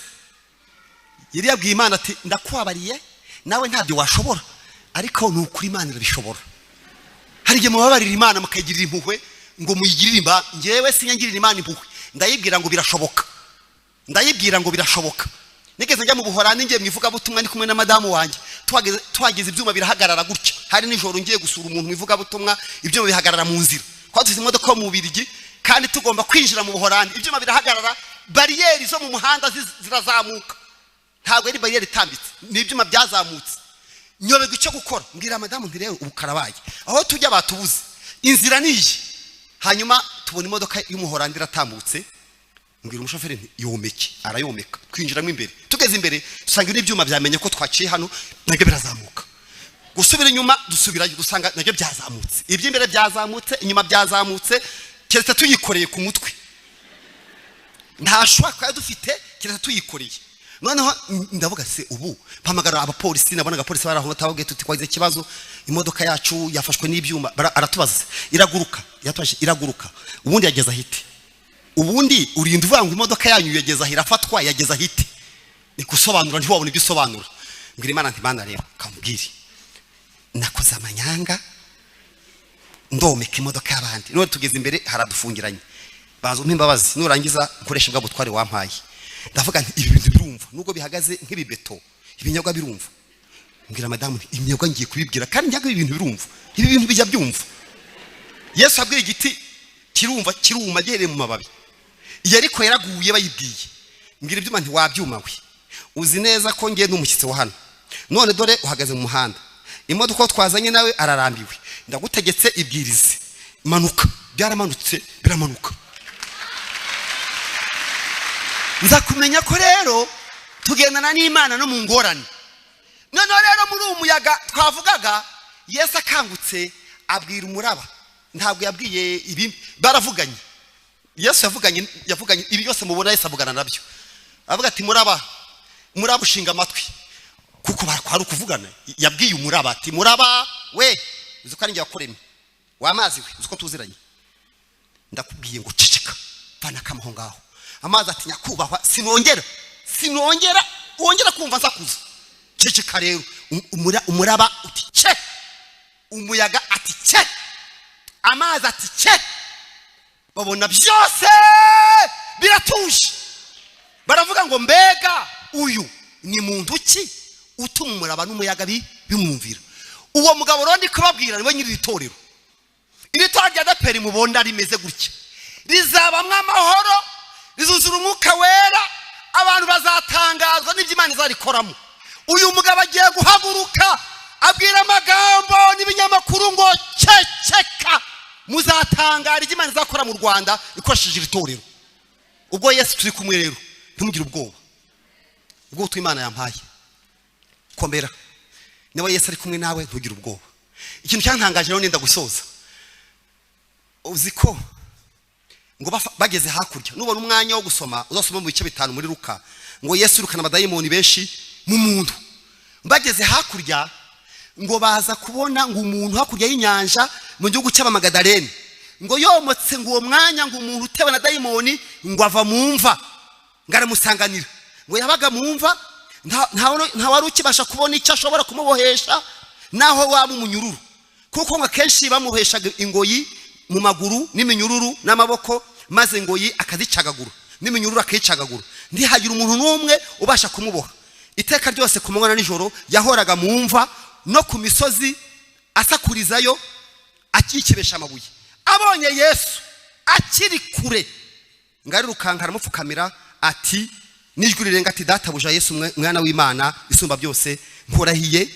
Yari yabwiye Imana ati ndakwabariye nawe ntabyo washobora, ariko ni ukuri Imana irabishobora. Hari igihe mubabarira Imana mukayigirira impuhwe ngo muyigirire imba. Njyewe sinyangirira Imana impuhwe, ndayibwira ngo birashoboka, ndayibwira ngo birashoboka. Nigeze njya mu Buholandi ngiye mu ivugabutumwa ndi kumwe na madamu wanjye, tuhageze ibyuma birahagarara gutya. Hari nijoro ngiye gusura umuntu mu ivugabutumwa, ibyuma bihagarara mu nzira. Twari dufite imodoka yo mu Bubiligi kandi tugomba kwinjira mu Buholandi, ibyuma birahagarara, bariyeri zo mu muhanda zirazamuka. Ntabwo ari bariyeri itambitse, ni ibyuma byazamutse. Nyoberwa icyo gukora, mbwira madamu nti rero ubu karabaye, aho tujya batubuze, inzira ni iyi. Hanyuma tubona imodoka y'Umuholandi iratambutse, mbwira umushoferi nti yomeke, arayomeka, twinjiramo imbere. Tugeze imbere dusanga n'ibyuma byamenye ko twaciye hano, nabyo birazamuka. Gusubira inyuma dusubirayo, dusanga nabyo byazamutse, iby'imbere byazamutse, inyuma byazamutse, keretse tuyikoreye ku mutwe. Nta shwa twari dufite, keretse tuyikoreye. Noneho ndavuga se ubu mpamagara abapolisi, nabona abapolisi bari aho batababwiye tuti twagize ikibazo, imodoka yacu yafashwe n'ibyuma. Aratubaza iraguruka, yatwaje iraguruka, ubundi yageze ahite. Ubundi urinda uvuga ngo imodoka yanyu yageze aho irafatwa, yageze ahite. Ni gusobanura ntiwabona ibyo usobanura. Mbwira Imana nti Imana rero kamubwire, nakoze amanyanga ndomeka imodoka y'abandi, none tugeze imbere haradufungiranye, baza umpe imbabazi, nurangiza nkoresha bwa butware wampaye. Ndavuga nti ibi bintu birumva nubwo bihagaze nk'ibibeto, ibinyagwa birumva. Mbwira madamu nti ibinyagwa ngiye kubibwira kandi njyaga ibi bintu birumva, ibi bintu bijya byumva. Yesu abwiye igiti kirumva, kiruma gihereye mu mababi. Iyo ariko yaraguye bayibwiye. Mbwira ibyuma nti wabyuma we, uzi neza ko ngiye n'umushyitsi wa hano, none dore uhagaze mu muhanda, imodoka twazanye nawe ararambiwe, ndagutegetse ibwirize manuka. Byaramanutse biramanuka. Nza kumenya ko rero tugendana n'Imana no mu ngorane. Noneho rero muri uwo muyaga twavugaga, Yesu akangutse abwira umuraba, ntabwo yabwiye ibi, baravuganye. Yesu yavuganye ibi byose mubona, Yesu avugana nabyo, avuga ati muraba, muraba ushinga amatwi, kuko kwari ukuvugana. Yabwiye umuraba ati muraba we, uzi ko ari njye wakuremye, w'amazi we, uzi ko tuziranye, ndakubwiye ngo ceceka, vana akamaho ngaho. Amazi ati nyakubahwa sinongera, sinongera wongera kumva nsakuza, ceceka rero. Umuraba uti ce, umuyaga ati ce, amazi ati ce, babona byose biratuje. Baravuga ngo mbega uyu ni muntu ki utuma umuraba n'umuyaga bimwumvira. Uwo mugabo rero ndi kubabwira niwe nyiri itorero. Iri torero rya ADEPR mubona rimeze gutya, rizabamwo amahoro, rizuzura umwuka wera, abantu bazatangazwa n'ibyo Imana izarikoramo. Uyu mugabo agiye guhaguruka abwira amagambo n'ibinyamakuru ngo ceceka, muzatangara ibyo Imana izakora mu Rwanda ikoresheje iri torero. Ubwo Yesu turi kumwe rero ntimugire ubwoba, ubwo butumwa Imana yampaye komera, niba Yesu ari kumwe nawe ntugire ubwoba. Ikintu cyantangaje rero nenda gusoza, uzi ko ngo bageze hakurya, nubona umwanya wo gusoma uzasoma mu bice 5 muri Luka, ngo Yesu yirukana abadayimoni benshi mu muntu. Bageze hakurya ngo baza kubona ngo umuntu hakurya y'inyanja mu gihugu cy'Abamagadalene, ngo yomotse ngo uwo mwanya ngo umuntu utewe na dayimoni ngo ava mu mva, ngo aramusanganira, ngo yabaga mu mva, nta wari ukibasha kubona icyo ashobora kumubohesha naho waba umunyururu, kuko ngo akenshi bamuheshaga ingoyi mu maguru n'iminyururu n'amaboko, maze ingoyi akazicagagura n'iminyururu akayicagagura, ntihagire umuntu n'umwe ubasha kumuboha. Iteka ryose ku manywa na nijoro yahoraga mu mva no ku misozi asakurizayo akikebesha amabuye. Abonye Yesu akiri kure ngo arirukanka aramupfukamira ati n'ijwi rirenga ati databuja Yesu mwana w'Imana isumba byose, nkurahiye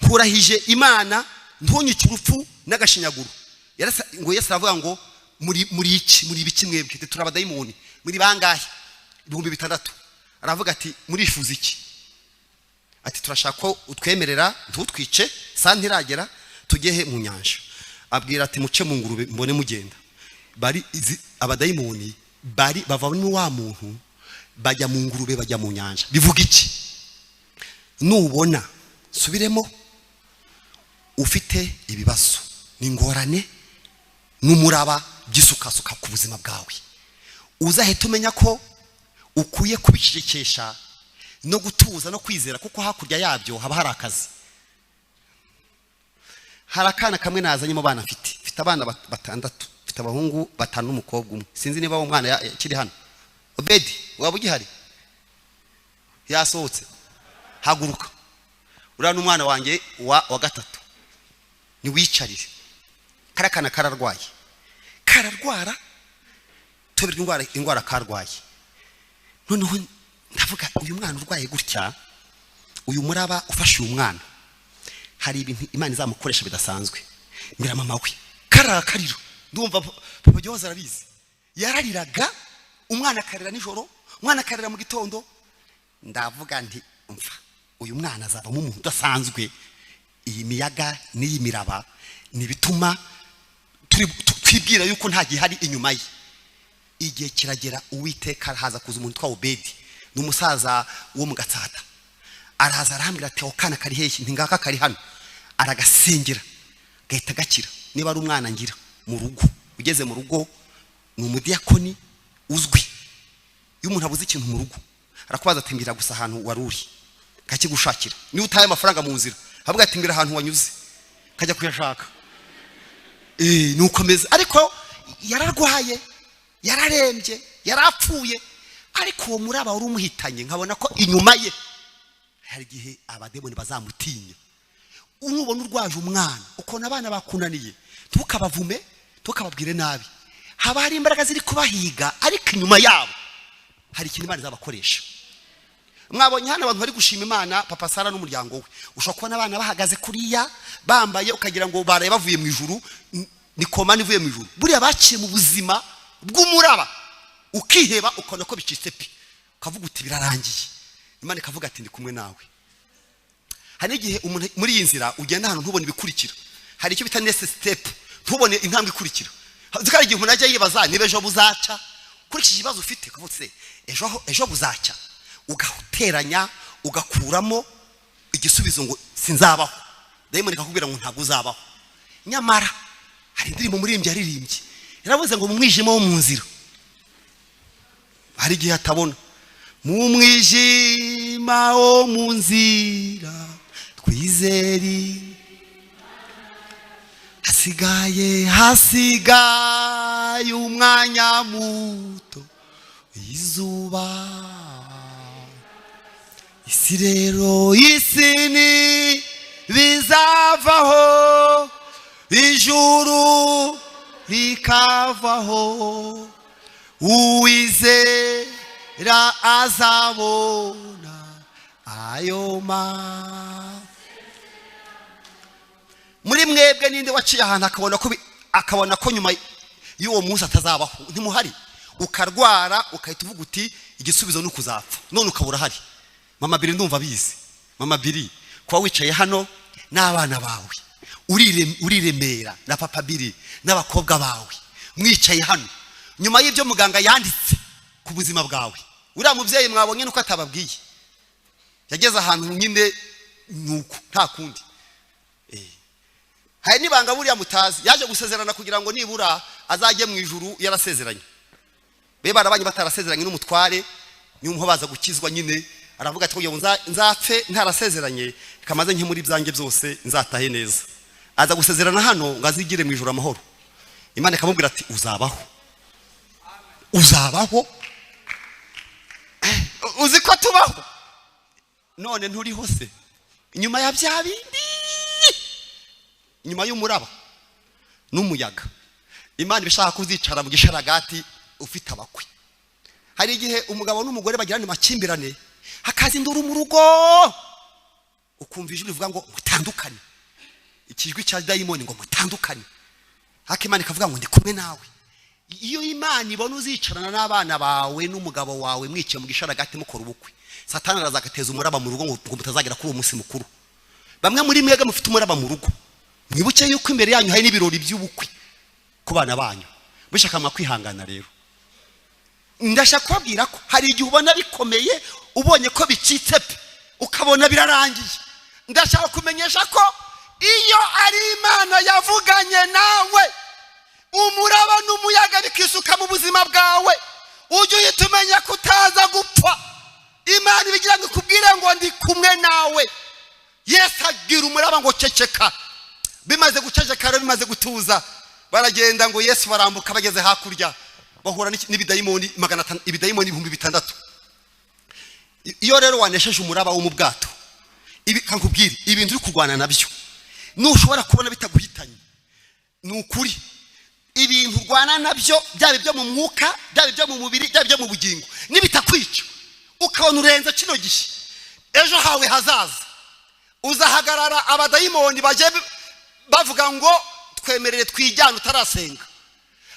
nkurahije Imana ntunyice urupfu n'agashinyaguro. Ngo Yesu aravuga ngo muri iki, muri ibiki mwebwe, turi abadayimoni, muri bangahe? 6000. Aravuga ati murifuza iki? Ati turashaka ko utwemerera ntutwice, saa ntiragera tujye mu nyanja. Abwira ati muce mu ngurube mbone mugenda. Bari abadayimoni bari bava muri wa muntu bajya mu ngurube, bajya mu nyanja. Bivuga iki? Nubona subiremo ufite ibibazo n'ingorane, n'umuraba byisukasuka ku buzima bwawe, uzahita umenya ko ukwiye kubicecekesha no gutuza no kwizera, kuko hakurya yabyo haba hari akazi. Hari akana kamwe nazanye mu bana mfite abana batandatu, mfite abahungu batanu n'umukobwa umwe. Sinzi niba uwo mwana akiri hano. Obedi, waba ugihari? Yasohotse. Haguruka. Uriya ni umwana wanjye wa gatatu, niwicarire. Kariya kana kararwaye, kararwara tuberwa indwara karwaye. Noneho ndavuga, uyu mwana urwaye gutya, uyu muraba ufashe uyu mwana, hari ibintu Imana izamukoresha bidasanzwe. Mbwira mama we, karakarira. Ndumva papa Gihoza arabizi, yarariraga umwana akarira nijoro, umwana akarira mu gitondo. Ndavuga nti umva, uyu mwana azavamo umuntu udasanzwe. Iyi miyaga n'iyi miraba ni ibituma twibwira yuko nta gihari inyuma ye. Igihe kiragera, Uwiteka haza kuza umuntu witwa Obedi, ni umusaza wo mu Gatsata. Araza arambwira ati ako kana kari hehe? Nti ngaka kari hano. Aragasengera gahita gakira. Niba ari umwana ngira mu rugo, ugeze mu rugo ni umudiyakoni uzwi. Iyo umuntu abuze ikintu mu rugo arakubaza ati mbwira gusa ahantu wari uri, kakigushakira. Niba utaye amafaranga mu nzira, avuga ati mbwira ahantu wanyuze, kajya kuyashaka. Nuko ameze. Ariko yararwaye, yararembye, yarapfuye, ariko uwo muraba wari umuhitanye, nkabona ko inyuma ye hari igihe abademoni bazamutinya. Nubona urwaje umwana, ukabona abana bakunaniye, ntukabavume, ntukababwire nabi. Haba hari imbaraga ziri kubahiga, ariko inyuma yabo hari ikintu Imana izabakoresha. Mwabonye hano abantu bari gushima Imana, papa Sara n'umuryango we. Ushobora kubona abana bahagaze kuriya bambaye, ukagira ngo baraye bavuye mu ijuru, ni koma ivuye mu ijuru. Buriya baciye mu buzima bw'umuraba, ukiheba, ukabona ko bicitse pe, ukavuga uti birarangiye. Imana ikavuga ati ndi kumwe nawe. Hari n'igihe umuntu muri iyi nzira ugenda ahantu ntubone ibikurikira, hari icyo bita next step, ntubone intambwe ikurikira. Hari igihe umuntu ajya yibaza niba ejo buzacya. Kuri iki kibazo ufite ukavuga uti ejo buzacya, ugateranya ugakuramo igisubizo ngo sinzabaho. Dayimoni ikakubwira ngo ntabwo uzabaho. Nyamara hari indirimbo umuririmbyi yaririmbye, yaravuze ngo mu mwijima wo mu nzira hari igihe atabona. Mu mwijima wo mu nzira twizeri, hasigaye umwanya muto, izuba isi rero isi ni bizavaho, ijuru rikavaho, uwizera azabona ayo ma. Muri mwebwe ninde waciye ahantu akabona ko nyuma y'uwo munsi atazabaho? Ntimuhari. Ukarwara ukahita uvuga uti igisubizo ni ukuzapfa, none ukabura ahari. Mama Biri ndumva abizi. Mama Biri, kuba wicaye hano n'abana bawe uriremera na papa Biri n'abakobwa bawe mwicaye hano nyuma y'ibyo muganga yanditse ku buzima bwawe. Uriya mubyeyi mwabonye nuko atababwiye, yageze ahantu nyine nuko nta kundi. Hari n'ibanga buriya mutazi, yaje gusezerana kugira ngo nibura azajye mu ijuru yarasezeranye. Be barabanye batarasezeranye n'umutware, niyo baza gukizwa nyine aravuga ati kugira ngo nzapfe ntarasezeranye, kamaze nke muri byanjye byose nzatahe neza. Aza gusezerana hano ngo azigire mu ijuru amahoro. Imana ikamubwira ati uzabaho, uzabaho. Uzi ko tubaho none nturiho se? Nyuma ya bya bindi, nyuma y'umuraba n'umuyaga, Imana ibishaka kuzicara mu gisharagati ufite abakwe. Hari igihe umugabo n'umugore bagirana amakimbirane, hakaza induru mu rugo, ukumva ijwi rivuga ngo mutandukane, ikijwi cya dayimoni ngo mutandukane. Haka Imana ikavuga ngo ndi kumwe nawe. Iyo Imana ibona uzicarana n'abana bawe n'umugabo wawe mwicaye mu gisharagati mukora ubukwe, Satani araza agateza umuraba mu rugo ngo mutazagera kuri uwo munsi mukuru. Bamwe muri mwebwe mufite umuraba mu rugo, mwibuke yuko imbere yanyu hari n'ibirori by'ubukwe ku bana banyu, bishaka mwakwihangana. Rero ndashaka kubabwira ko hari igihe ubona bikomeye, ubonye ko bicitse pe, ukabona birarangiye. Ndashaka kumenyesha ko iyo ari Imana yavuganye nawe, Umuraba n'umuyaga bikisuka mu buzima bwawe, ujye uhita umenya ko utaza gupfa. Imana ibigira ngo ikubwire ngo ndi kumwe nawe. Yesu abwira umuraba ngo ceceka. Bimaze guceceka rero, bimaze gutuza, baragenda ngo Yesu barambuka. Bageze hakurya bahura n'ibidayimoni 500, ibidayimoni 6000. Iyo rero wanesheje umuraba wo mu bwato, ibi kankubwire, ibintu uri kurwana nabyo nushobora kubona bitaguhitanye, ni ukuri ibintu urwana nabyo, byaba ibyo mu mwuka, byaba ibyo mu mubiri, byaba ibyo mu bugingo, nibitakwica ukabona urenze kino gihe, ejo hawe hazaza uzahagarara abadayimoni bajye bavuga ngo twemerere twijyane utarasenga.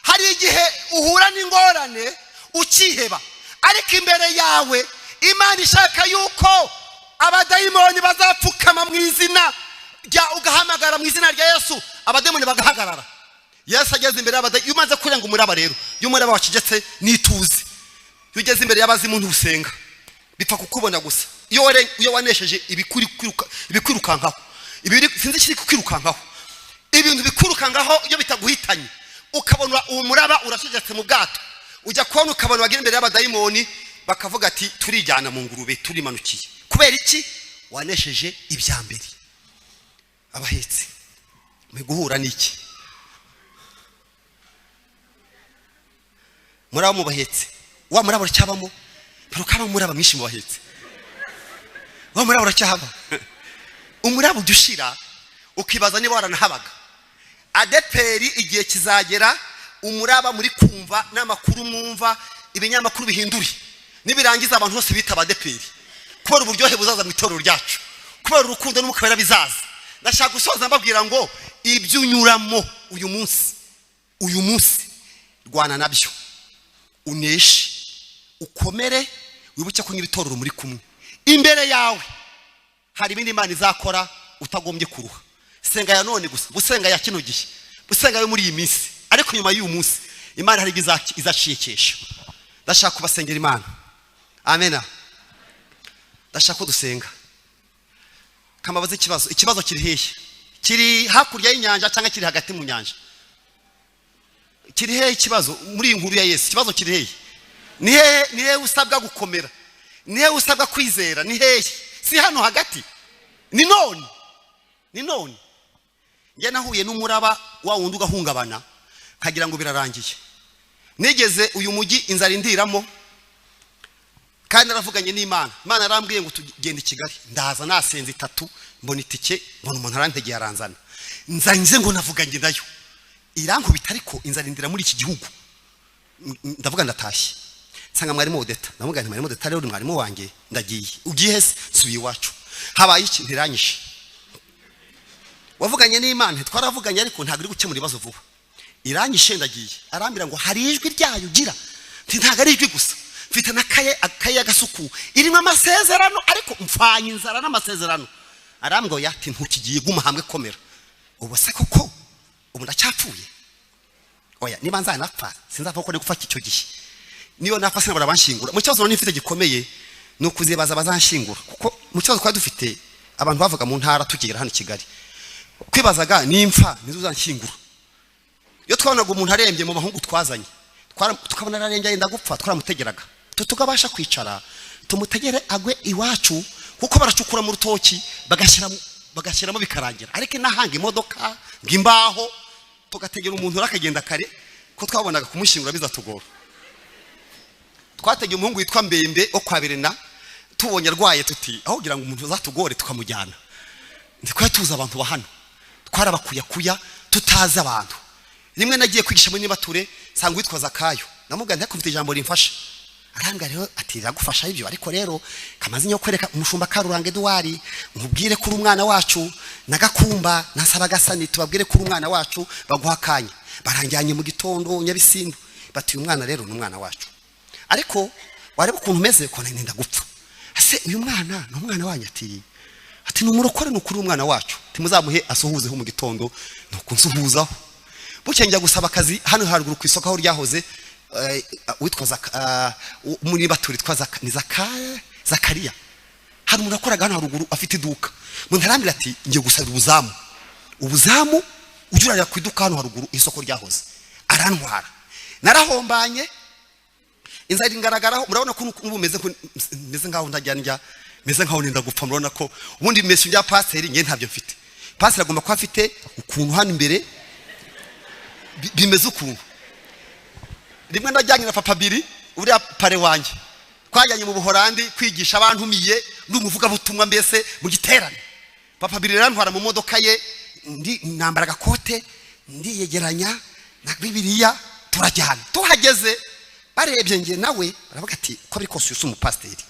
Hari igihe uhura n'ingorane ukiheba, ariko imbere yawe Imana ishaka yuko abadayimoni bazapfukama mu izina rya, ugahamagara mu izina rya Yesu, abadayimoni bagahagarara. Yesu ageze imbere y'abadayimoni. Iyo umaze kurenga umuraba rero, iyo umuraba wacecetse n'ituze, iyo ugeze imbere y'abazimu ntusenga, bipfa kukubona gusa. Iyo wanesheje ibikwirukankaho, sinzi ikiri kukwirukankaho, ibintu bikwirukankaho, iyo bitaguhitanye ukabona uwo muraba uracecetse mu bwato, ujya kubona ukabona wagira imbere y'abadayimoni bakavuga ati turijyana mu ngurube, turimanukiye. Kubera iki? Wanesheje ibya mbere. Abahetsi muri guhura n'iki? Muraba mu bahetse, wa muraba uracyabamo? Ntarukaba umuraba mwinshi mu bahetse, wa muraba uracyahaba? Umuraba ujya ushira ukibaza niba waranahabaga. ADEPR igihe kizagera umuraba muri kumva n'amakuru mwumva, ibinyamakuru bihindure, nibirangiza abantu bose bitaba ADEPR kubera uburyohe buzaza mu itorero ryacu, kubera urukundo n'umwuka wera bizaza. Ndashaka gusoza mbabwira ngo ibyo unyuramo uyu munsi, uyu munsi rwana nabyo, uneshe, ukomere, wibuke ko nyiri itorero muri kumwe. Imbere yawe hari ibindi Imana izakora utagombye kuruha. Senga ya none gusa, gusenga ya kino gihe, gusenga yo muri iyi minsi, ariko nyuma y'uyu munsi Imana hari ibyo izacikesha. Ndashaka kubasengera Imana. Amena. Ndashaka ko dusenga. Kamabaze ikibazo. Ikibazo kiri hehe? Kiri hakurya y'inyanja cyangwa kiri hagati mu nyanja? Kiri hehe ikibazo muri iyi nkuru ya Yesu? Ikibazo kiri hehe? Ni hehe? Ni hehe usabwa gukomera? Ni hehe usabwa kwizera? Ni hehe? Si hano hagati? Ni none, ni none. Njye nahuye n'umuraba wa wundi ugahungabana nkagira ngo birarangiye. Nigeze uyu mujyi inzara indiramo, kandi naravuganye n'Imana. Imana yarambwiye ngo tugende i Kigali, ndaza nasenze itatu, mbona itike, mbona umuntu arantegeye aranzana, nzanye ngo navuganye nayo irankubita, ariko inzara indira muri iki gihugu. Ndavuga ndatashye, nsanga mwarimu Odeta, ndamubwira nti mwarimu Odeta rero uri mwarimu wanjye, ndagiye. Ugiye he se? Nsubiye iwacu. Habaye iki? Ntiranyishe. Wavuganye n'Imana? Twaravuganye, ariko ntabwo iri gukemura ibibazo vuba, iranyishe, ndagiye. Arambwira ngo hari ijwi ryayo ugira? Nti ntabwo ari ijwi gusa, mfite n'akaye, akaye y'agasuku irimo amasezerano, ariko mfanye inzara n'amasezerano. Arambwira ati ntukigiye, guma hamwe, komera. Ubu se koko ubu ndacyapfuye? Oya, niba nzanapfa sinzapfa ko ndi gufata icyo gihe, niyo napfa sinabura abanshyingura. Mu kibazo nifite gikomeye ni ukuzibaza abazanshingura, kuko mu kibazo twari dufite abantu bavuga mu ntara tukigera hano i Kigali, kwibazaga nimfa nizo uzanshyingura. Iyo twabonaga umuntu arembye mu bahungu twazanye, tukabona ararembye yenda gupfa, twaramutegeraga tutugabasha kwicara tumutegere agwe iwacu, kuko baracukura mu rutoki bagashyiramo bikarangira. Ariko nahanga imodoka ngo imbaho, tugategera umuntu akagenda kare, ko twabonaga kumushyingura bizatugora. Twategeye umuhungu witwa Mbembe wo kwa Birena, tubonye arwaye tuti aho kugira ngo umuntu azatugore tukamujyana. Ntitwari tuzi abantu ba hano, twarabakuyakuya tutazi abantu. Rimwe nagiye kwigisha muri Nibature, nsanga uwitwa Zakayo, namubwira nti mfite ijambo rimfasha. Arambwira rero ati riragufasha ibyo, ariko rero kamaze nyo kwereka umushumba Karuranga Edouard, nkubwire kuri umwana wacu na Gakumba na Sabagasani, tubabwire kuri umwana wacu baguha akanya. Baranjyanye mu gitondo Nyabisindu, bati uyu mwana rero ni umwana wacu, ariko wareba ukuntu umeze ko nenda gupfa. Ese uyu mwana ni umwana wanyu? Ati ni umurokore, ni ukuri umwana wacu, timuzamuhe asuhuzeho mu gitondo. Nuko nsuhuzaho, bucye njya gusaba akazi hano haruguru ku isoko aho ryahoze, witwa muri Bature witwa ni Zakariya. Hari umuntu wakoraga hano haruguru afite iduka, umuntu arambwira ati ngiye gusaba ubuzamu, ubuzamu ujya urarira ku iduka hano haruguru isoko ryahoze. Arantwara, narahombanye, inzara ingaragaraho. Murabona ko ubu meze nkaho ntajya ndya, meze nkaho nenda gupfa. Murabona ko ubundi mese bya pasiteri nge ntabyo mfite. Pasiteri agomba kuba afite ukuntu hano imbere bimeze ukuntu. Rimwe ndajyanye na papa Biri, uriya pare wanjye, twajyanye mu Buhorandi kwigisha, abantumiye n'umuvugabutumwa mbese mu giterane. Papa Biri rero mu modoka ye, ndi nambara agakote, ndiyegeranya na Bibiliya, turajyana. Tuhageze barebye nge nawe baravuga ati: "Ko biri kose uyu si umupasiteri."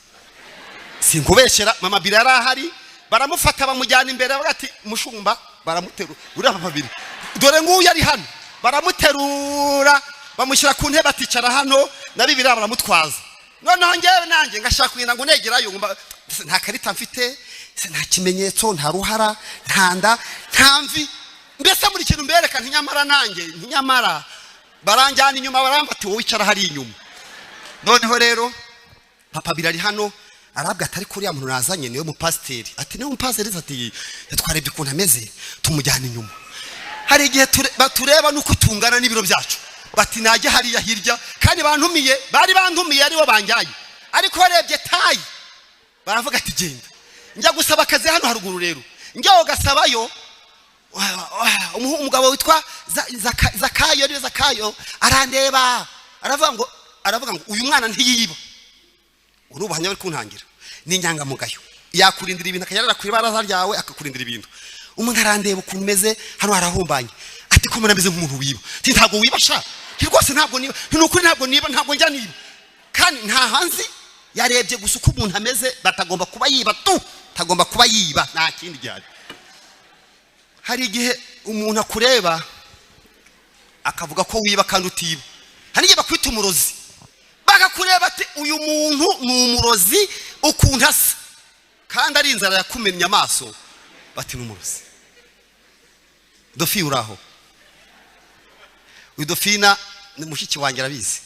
Sinkubeshyera, mama Biri yari ahari, baramufata bamujyana imbere, bavuga ati: "Mushumba." Baramuterura uriya papa Biri, dore nguyu ari hano, baramuterura bamushyira ku ntebe, aticara hano na Bibiliya baramutwaza. Noneho ngewe nanjye ngashaka kugenda ngo negerayo, ngumva nta karita mfite, nta kimenyetso, nta ruhara, nta nda, nta mvi, mbese muri kintu mbereka ntinyamara nanjye ntinyamara. Baranjyana inyuma, barambata: "Wowe wicara hari inyuma." Noneho rero papa Biri ari hano, arabwa atari kuriya muntu nazanye niwe mupasiteri. Ati: "Niwe mupasiteri?" Ati: "Twarebye ukuntu ameze, tumujyana inyuma." Hari igihe batureba nuko tungana n'ibiro byacu, bati: "Najya hariya hirya." Kandi bantumiye, bari bantumiye, aribo banjyanye, ariko barebye taille baravuga ati: "Genda." Njya gusaba akazi hano haruguru rero, njya ugasabayo umugabo witwa Zakayo, niwe Zakayo, arandeba aravuga ngo: "Uyu mwana ntiyiba." Uri ubuhamya bari kuntangira, ni inyangamugayo, yakurindira ibintu, akajya ku ibaraza ryawe akakurindira ibintu. Umuntu arandeba ukuntu umeze hano harahumbanye, ati: "Ko mbona ameze nk'umuntu wiba?" Ati: "Ntabwo wiba sha." Nti: "Rwose ntabwo niba." Nti: "Ni ukuri ntabwo niba, ntabwo njya niba." Kandi nta hanzi, yarebye gusa uko umuntu ameze, batagomba kuba yiba tu, tagomba kuba yiba, nta kindi gihari. Hari igihe umuntu akureba akavuga ko wiba kandi utiba. Hari igihe bakwita umurozi, bakakureba ati: "Uyu muntu ni umurozi ukuntu asa," kandi ari inzara yakumennye amaso, bati: "Ni umurozi." Dofi uraho, uyu Dofina ni mushiki wanjye, arabizi.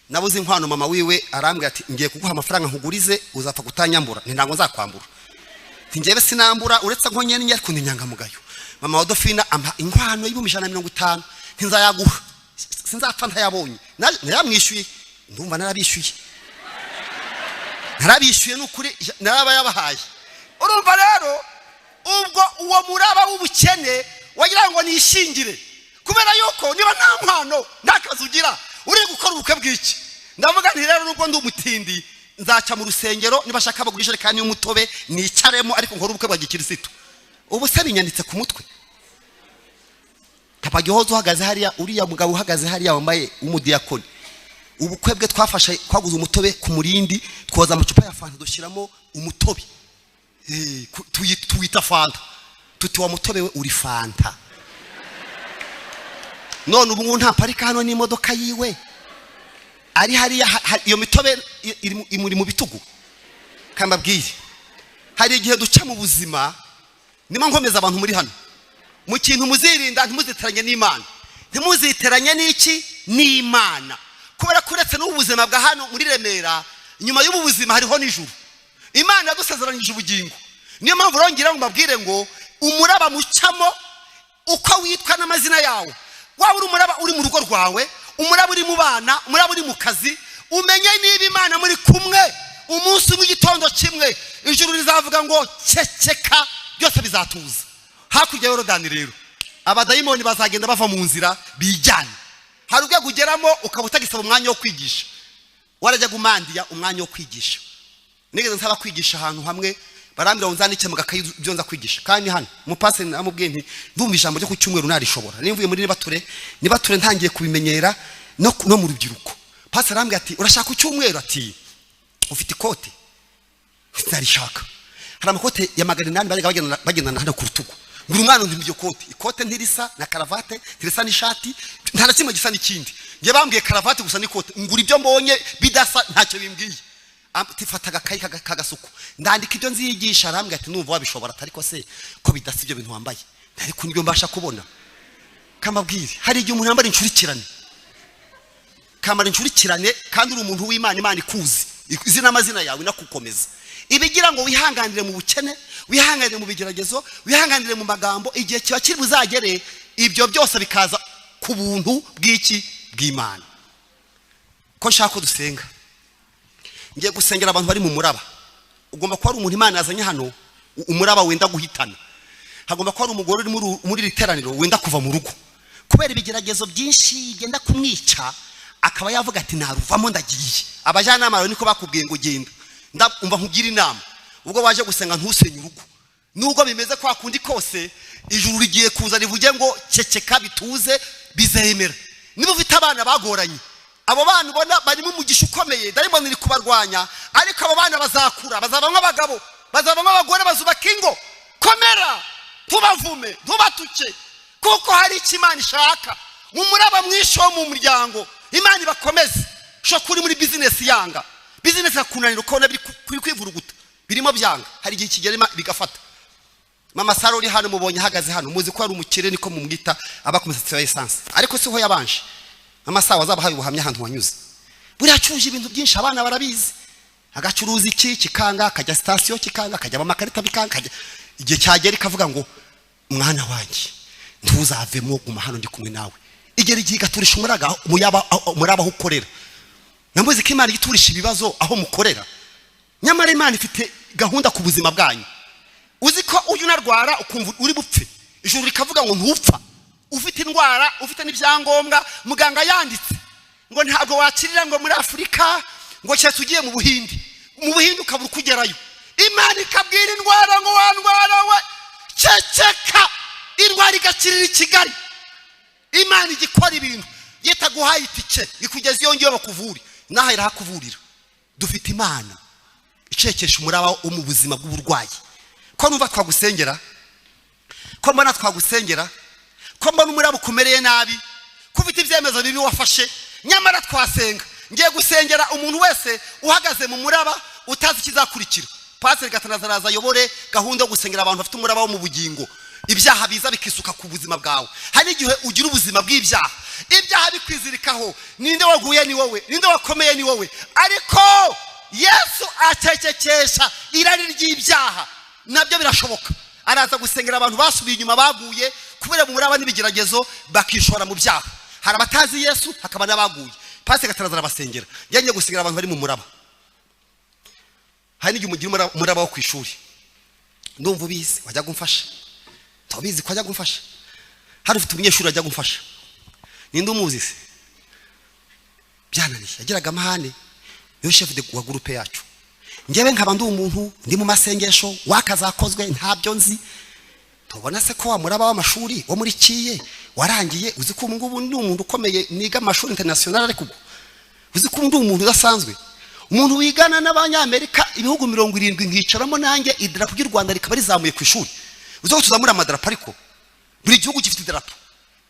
Nabuze inkwano, mama wiwe arambwira ati: "Ngiye kuguha amafaranga nkugurize, uzapfa kutanyambura." Nti: "Ntabwo nzakwambura." Nti: "Njyewe sinambura uretse ko nyene, ariko ni inyangamugayo." Mama wa Dofina ampa inkwano y'150,000. Ntinzayaguha, sinzapfa ntayabonye. Narayamwishyuye, ndumva narabishyuye, narabishyuye, ni ukuri narabayabahaye. Urumva rero ubwo uwo muraba w'ubukene wagira ngo nishingire, kubera yuko niba nta nkwano, nta kazi ugira, uri gukora ubukwe bw'iki? Ndavuga nti: "Rero nubwo ndi umutindi, nzaca mu rusengero, niba ashaka bagurisha ijerekani y'umutobe nicaremo, ariko nkore ubukwe bwa gikirisitu." Ubu se binyanditse ku mutwe. Papa Gihozo uhagaze hariya, uriya mugabo uhagaze hariya wambaye w'umudiyakoni, ubukwe bwe twafashe, twaguze umutobe ku Murindi, twoza amacupa ya fanta, dushyiramo umutobe, tuwita fanta, tuti: "Wa mutobe we, uri fanta." None ubu ngubu ntaparika hano n'imodoka yiwe ari hariya, iyo mitobe imuri mu bitugu. Kambabwire, hari igihe duca mu buzima. Niba nkomeza abantu muri hano mu kintu muzirinda, ntimuziteranye n'Imana, ntimuziteranye n'iki? N'Imana. Kubera ko uretse n'ubu buzima bwa hano muri Remera, nyuma y'ubu buzima hariho n'ijuru. Imana yadusezeranyije ubugingo. Niyo mpamvu rongera ngo mbabwire ngo umuraba mucamo, uko witwa n'amazina yawe, waba uri umuraba uri mu rugo rwawe, umuraba uri mu bana, umuraba uri mu kazi, umenye niba Imana muri kumwe. Umunsi umwe, igitondo kimwe, ijuru rizavuga ngo: "Ceceka," byose bizatuza. Hakurya ya Yorodani rero abadayimoni bazagenda bava mu nzira bijyane. Hari urwego ugeramo ukaba utagisaba umwanya wo kwigisha, warajya gumandiya umwanya wo kwigisha. Nigeze nsaba kwigisha ahantu hamwe, barambwira ngo nzandike mu gakayi ibyo nza kwigisha. Kandi hano umupasiteri namubwiye nti: "Ndumva ijambo ryo ku cyumweru narishobora." Niba mvuye muri nibature, nibature ntangiye kubimenyera no mu rubyiruko. Pasiteri arambwira ati: "Urashaka ku cyumweru?" Ati: "Ufite ikote?" Nzarishaka. Hari amakote ya 800 bajyaga bagendana hano ku rutugu. Ngura umwana undi iryo kote. Ikote ntirisa na karavate, ntirisa n'ishati, nta na kimwe gisa n'ikindi. Njye bambwiye karavate gusa n'ikote, ngura ibyo mbonye bidasa, ntacyo bimbwiye. Tifata agakayi k'agasuku, ndandika ibyo nziyigisha. Arambwira ati: "Numva wabishobora." Ariko se ko bidasa ibyo bintu wambaye? Ariko nibyo mbasha kubona. Kamabwire, hari igihe umuntu yambara incurikirane, kamara incurikirane, kandi uri umuntu w'Imana. Imana ikuzi izi n'amazina yawe, inakukomeza, ibigira ngo wihanganire mu bukene, wihanganire mu bigeragezo, wihanganire mu magambo. Igihe kiba kiri buzagere ibyo byose bikaza Ku buntu bw'iki? Bw'Imana. Ko nshaka ko dusenga, ngiye gusengera abantu bari mu muraba. Ugomba kuba ari umuntu Imana yazanye hano, umuraba wenda guhitana. Hagomba kuba ari umugore uri muri iri teraniro wenda kuva mu rugo kubera ibigeragezo byinshi bigenda kumwica, akaba yavuga ati naruvamo ndagiye. Abajyanama bawe niko bakubwiye ngo genda. Umva nkugire inama, ubwo waje gusenga ntusenye urugo. Nubwo bimeze kwa kundi kose, ijuru rigiye kuza rivuge ngo ceceka, bituze, bizemera. Niba ufite abana bagoranye, abo bana ubona barimo umugisha ukomeye, dayimoni iri kubarwanya, ariko abo bana bazakura, bazabamo abagabo, bazabamo abagore, bazubaka ingo. Komera, ntubavume, ntubatuke, kuko hari icyo Imana ishaka mu muraba mwinshi wo mu muryango. Imana ibakomeze. Ushobora kuba uri muri bizinesi yanga, bizinesi ikakunanira, ukabona biri kwivuruguta, birimo byanga. Hari igihe kigera bigafata. Mama Sara uri hano, mubonye ahagaze hano, muzi ko ari umukire, niko mumwita, aba ku misatsi ya essence, ariko siho yabanje. Mama Sara wazabahaye ubuhamya ahantu wanyuze. Buriya acuruje ibintu byinshi, abana barabizi. Agacuruza iki kikanga, akajya sitasiyo kikanga, akajya mu makarita bikanga, igihe cyagera ikavuga ngo mwana wanjye ntuzavemo, guma hano ndi kumwe nawe. Igera igihe igaturisha umuraba aho ukorera. Namuzi ko Imana iturisha ibibazo aho mukorera, nyamara Imana ifite gahunda ku buzima bwanyu. Uzi ko uyu unarwara ukumva uri bupfe, ijuru rikavuga ngo ntupfa. Ufite indwara, ufite n'ibyangombwa, muganga yanditse ngo ntabwo wakirira ngo muri Afurika, ngo keretse ugiye mu Buhindi, mu Buhindi ukabura uko ugerayo. Imana ikabwira indwara ngo wa ndwara we ceceka, indwara igakirira i Kigali. Imana igikora ibintu yitaguhaye itike ikugeza iyo ngiyo bakuvure, naho irahakuvurira. Dufite Imana icekesha umuraba wo mu buzima bw'uburwayi. Ko numva twagusengera, ko mbona twagusengera, ko mbona umuraba ukumereye nabi, ko ufite ibyemezo bibi wafashe, nyamara twasenga. Ngiye gusengera umuntu wese uhagaze mu muraba utazi ikizakurikira. Pasiteri Gatanazi araza ayobore gahunda yo gusengera abantu bafite umuraba wo mu bugingo. Ibyaha biza bikisuka ku buzima bwawe. Hari igihe ugira ubuzima bw'ibyaha, ibyaha bikwizirikaho. Ninde waguye? Ni wowe. Ninde wakomeye? Ni wowe. Ariko Yesu acecekesha irari ry'ibyaha, nabyo birashoboka. Araza gusengera abantu basubiye inyuma, baguye kubera mu muraba n'ibigeragezo, bakishora mu byaha. Hari abatazi Yesu, hakaba n'abaguye. Pasiteri Gatanazi arabasengera. Njye gusengera abantu bari mu muraba. Hari n'igihe umugira umuraba wo ku ishuri. Ndumva ubizi, wajya gumfasha, tubizi ko ajya gumfasha. Hari ufite umunyeshuri ajya gumfasha, ninde umuzi se? Byananiye, yagiraga amahane, niwe chef de wa groupe yacu. Njyewe nkaba ndi umuntu ndi mu masengesho, wakazakozwe ntabyo nzi. Tubona se ko wa muraba w'amashuri wo muri kiye warangiye? Uzi ko ubu ngubu ndi umuntu ukomeye, niga amashuri international, ariko ubwo uzi ko ndi umuntu udasanzwe, umuntu wigana n'Abanyamerika, ibihugu 70, nkicaramo nanjye, idarapo ry'u Rwanda rikaba rizamuye ku ishuri. Uzi ko tuzamura amadarapo, ariko buri gihugu gifite idarapo,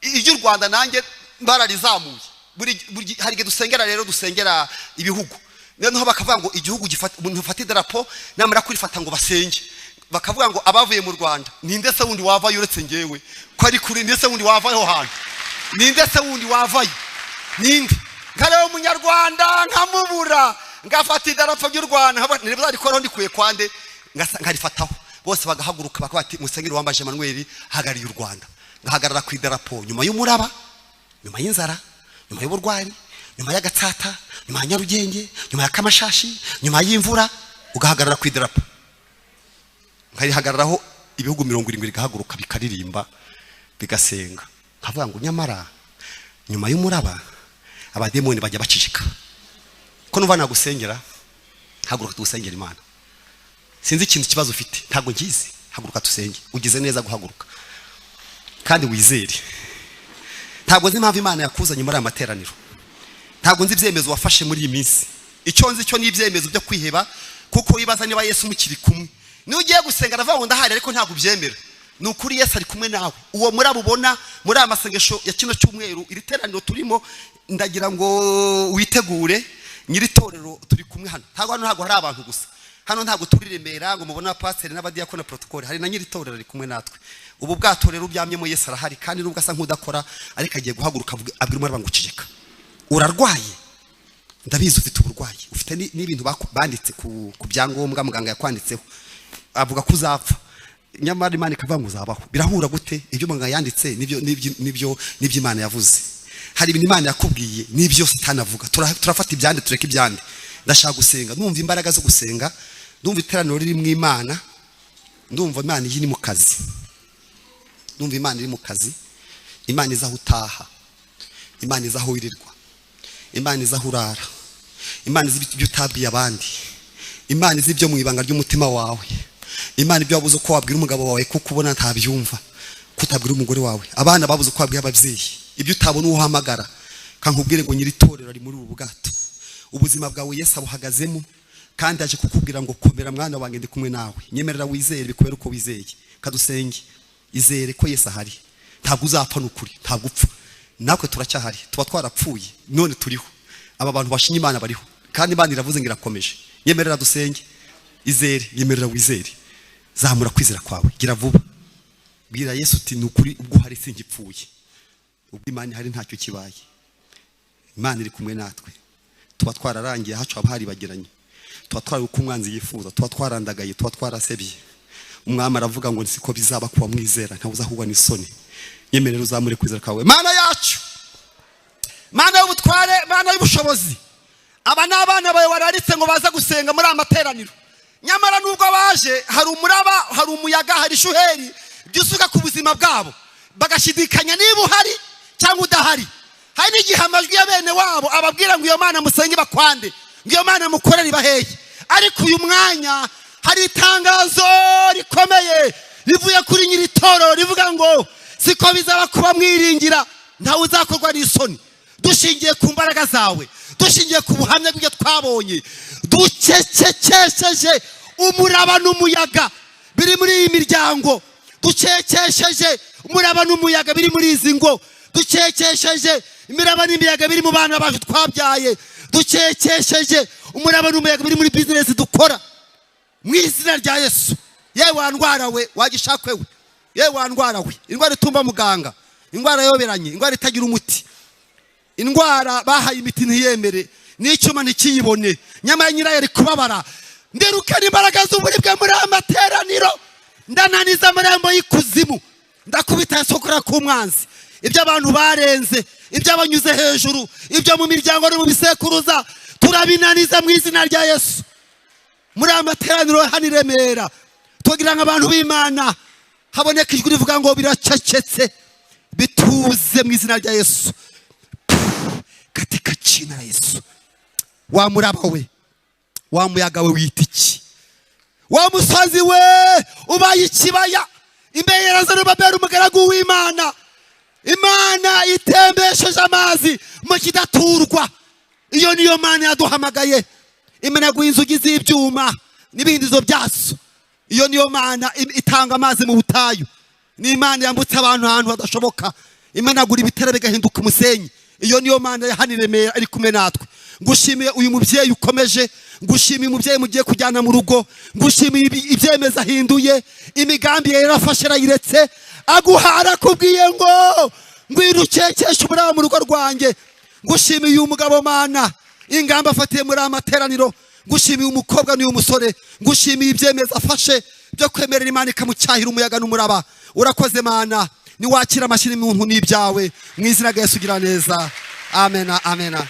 iry'u Rwanda nanjye bararizamuye. Buri hari igihe dusengera rero, dusengera ibihugu, noneho bakavuga ngo igihugu gifata umuntu ufata idarapo, namara kurifata ngo basenge, bakavuga ngo abavuye mu Rwanda. Ninde se wundi wavayo uretse ngewe ko ari kuri? Ninde se wundi wavayo aho hantu? Ninde se wundi wavayo? Ninde? Nkareba umunyarwanda nkamubura, ngafata idarapo ry'u Rwanda, ntirikoraho, ndikuye kwande, nkarifataho, bose bagahaguruka, bakavuga bati Musenyeri Wambaje Emmanuel ahagarariye u Rwanda. Ngahagarara ku idarapo nyuma y'umuraba, nyuma y'inzara, nyuma y'uburwayi, nyuma y'Agatsata, nyuma ya Nyarugenge, nyuma ya Kamashashi, nyuma y'imvura, ugahagarara ku idarapo. Nkarihagararaho, ibihugu 70 bigahaguruka, bikaririmba, bigasenga. Nkavuga ngo nyamara nyuma y'umuraba abademoni bajya baceceka. Ko numva nagusengera, haguruka tugusengera Imana. Sinzi ikintu ikibazo ufite, ntabwo nkizi. Haguruka tusenge. Ugize neza guhaguruka kandi wizere. Ntabwo nzi impamvu Imana yakuzanye muri aya materaniro, ntabwo nzi ibyemezo wafashe muri iyi minsi. Icyo nzi cyo ni ibyemezo byo kwiheba, kuko wibaza niba Yesu mukiri kumwe. Niba ugiye gusenga aravuga ngo ndahari, ariko ntabwo ubyemera. Ni ukuri Yesu ari kumwe nawe. Uwo muraba ubona muri aya masengesho ya kino cyumweru, iri teraniro turimo, ndagira ngo witegure. Nyiri torero turi kumwe hano. Ntabwo hano ntabwo hari abantu gusa, hano ntabwo turi Remera ngo mubone abapasiteri n'abadiyakoni na protocole. Hari na nyiri torero ari kumwe natwe. Ubu bwato rero uryamyemo, Yesu arahari, kandi nubwo asa nk'udakora, ariko agiye guhaguruka abwira umuraba ngo uceceka. Urarwaye, ndabizi, ufite uburwayi, ufite n'ibintu banditse ku byangombwa muganga yakwanditseho, avuga ko uzapfa. Nyamara Imana ikavuga ngo uzabaho. Birahura gute ibyo muganga yanditse n'ibyo Imana yavuze? Hari ibintu Imana yakubwiye n'ibyo Satani avuga. Turafata ibyande, tureke ibyande. Ndashaka gusenga, numva imbaraga zo gusenga, ndumva iteraniro riri mu Imana, ndumva Imana iri mu kazi, ndumva Imana iri mu kazi. Imana iza aho utaha, Imana iza aho wirirwa, Imana iza aho urara, Imana izi ibyo utabwiye abandi, Imana izi ibyo mu ibanga ry'umutima wawe, Imana ibyo wabuze uko wabwira umugabo wawe kuko ubona ntabyumva, ko utabwira umugore wawe, abana babuze uko wabwira ababyeyi, ibyo utabona uwo uhamagara. Kankubwire ngo nyiri itorero ari muri ubu bwato. Ubuzima bwawe Yesu abuhagazemo, kandi aje kukubwira ngo: "Komera mwana wanjye, ndi kumwe nawe." Nyemerera wizere, bikubere uko wizeye. Kadusenge. Izere ko Yesu ahari, ntabwo uzapfa. Ni ukuri, ntabwo upfa. Natwe turacyahari, tuba twarapfuye none turiho. Aba bantu bashinye Imana bariho, kandi Imana iravuze ngo irakomeje. Nyemerera dusenge. Izere, nyemerera wizere, zamura kwizera kwawe, gira vuba, bwira Yesu uti: "Ni ukuri, ubwo uhari singipfuye." Ubwo Imana ihari ntacyo kibaye. Imana iri kumwe natwe. Tuba twararangiye, hacu haba haribagiranye, tuba twari uko umwanzi yifuza, tuba twarandagaye, tuba twarasebye. Umwami aravuga ngo siko bizaba kuba mwizera, ntawe uzahubwa n'isoni. Nyemerera uzamure kwizera kwawe. Mana yacu, Mana y'ubutware, Mana y'ubushobozi, aba ni abana bawe wararitse ngo baze gusenga muri aya materaniro. Nyamara nubwo baje, hari umuraba, hari umuyaga, hari ishuheri byusuka ku buzima bwabo, bagashidikanya niba uhari cyangwa udahari. Hari n'igihe amajwi ya bene wabo ababwira ngo: "Iyo Mana musenge bakwande, ngo iyo Mana mukorere ibaheye." Ariko uyu mwanya hari itangazo rikomeye rivuye kuri nyiri itorero, rivuga ngo siko bizaba kuba mwiringira, ntawe uzakorwa n'isoni. Dushingiye ku mbaraga zawe, dushingiye ku buhamya bw'ibyo twabonye, ducecekesheje umuraba n'umuyaga biri muri iyi miryango, ducecekesheje umuraba n'umuyaga biri muri izi ngo, ducecekesheje imiraba n'imiyaga biri mu bana bacu twabyaye, ducecekesheje umuraba n'umuyaga biri muri bizinesi dukora, mu izina rya Yesu. Yewe wa ndwara we, wagishakwe we, yewe wa ndwara we, indwara itumba muganga, indwara yoberanye, indwara itagira umuti, indwara bahaye imiti ntiyemere, n'icyuma ntikiyibone, nyamara nyirayo ari kubabara, ndirukana imbaraga z'uburibwe muri aya materaniro. Ndananiza amarembo y'ikuzimu, ndakubita sokora k'umwanzi. Ibyo abantu barenze, ibyo abanyuze hejuru, ibyo mu miryango no mu bisekuruza, turabinaniza mu izina rya Yesu. Muri aya materaniro hano i Remera, tugira ngo abantu b'Imana haboneka ijwi rivuga ngo: "Biracecetse, bituze mu izina rya Yesu, katika jina la Yesu." Wa muraba we, wa muyaga we, wita iki? Wa musozi we, ubaye ikibaya imbere ya Zerubabeli umugaragu w'Imana. Imana itembesheje amazi mu kidaturwa, iyo niyo Mana yaduhamagaye. Imenaguye inzugi z'ibyuma n'ibindizo byazo, iyo niyo Mana itanga amazi mu butayu. Ni Imana yambutse abantu ahantu hadashoboka, imenagura ibitare bigahinduka umusenyi, iyo niyo Mana ya hano i Remera iri kumwe natwe. Ngushimiye uyu mubyeyi ukomeje, ngushimiye umubyeyi mugiye kujyana mu rugo, ngushimiye ibyemezo ahinduye, imigambi ye yarafashe arayiretse, aguha arakubwiye ngo: "Ngwino ukekeshe umuraba mu rugo rwanjye." Ngushimiye uyu mugabo Mana, ingamba afatiye muri aya materaniro. Ngushimiye umukobwa n'uyu musore, ngushimiye ibyemezo afashe byo kwemerera Imana ikamucyahira umuyaga n'umuraba. Urakoze Mana, niwakira amashyi n'impundu n'ibyawe mu izina rya Yesu. Ugira neza. Amena, amena.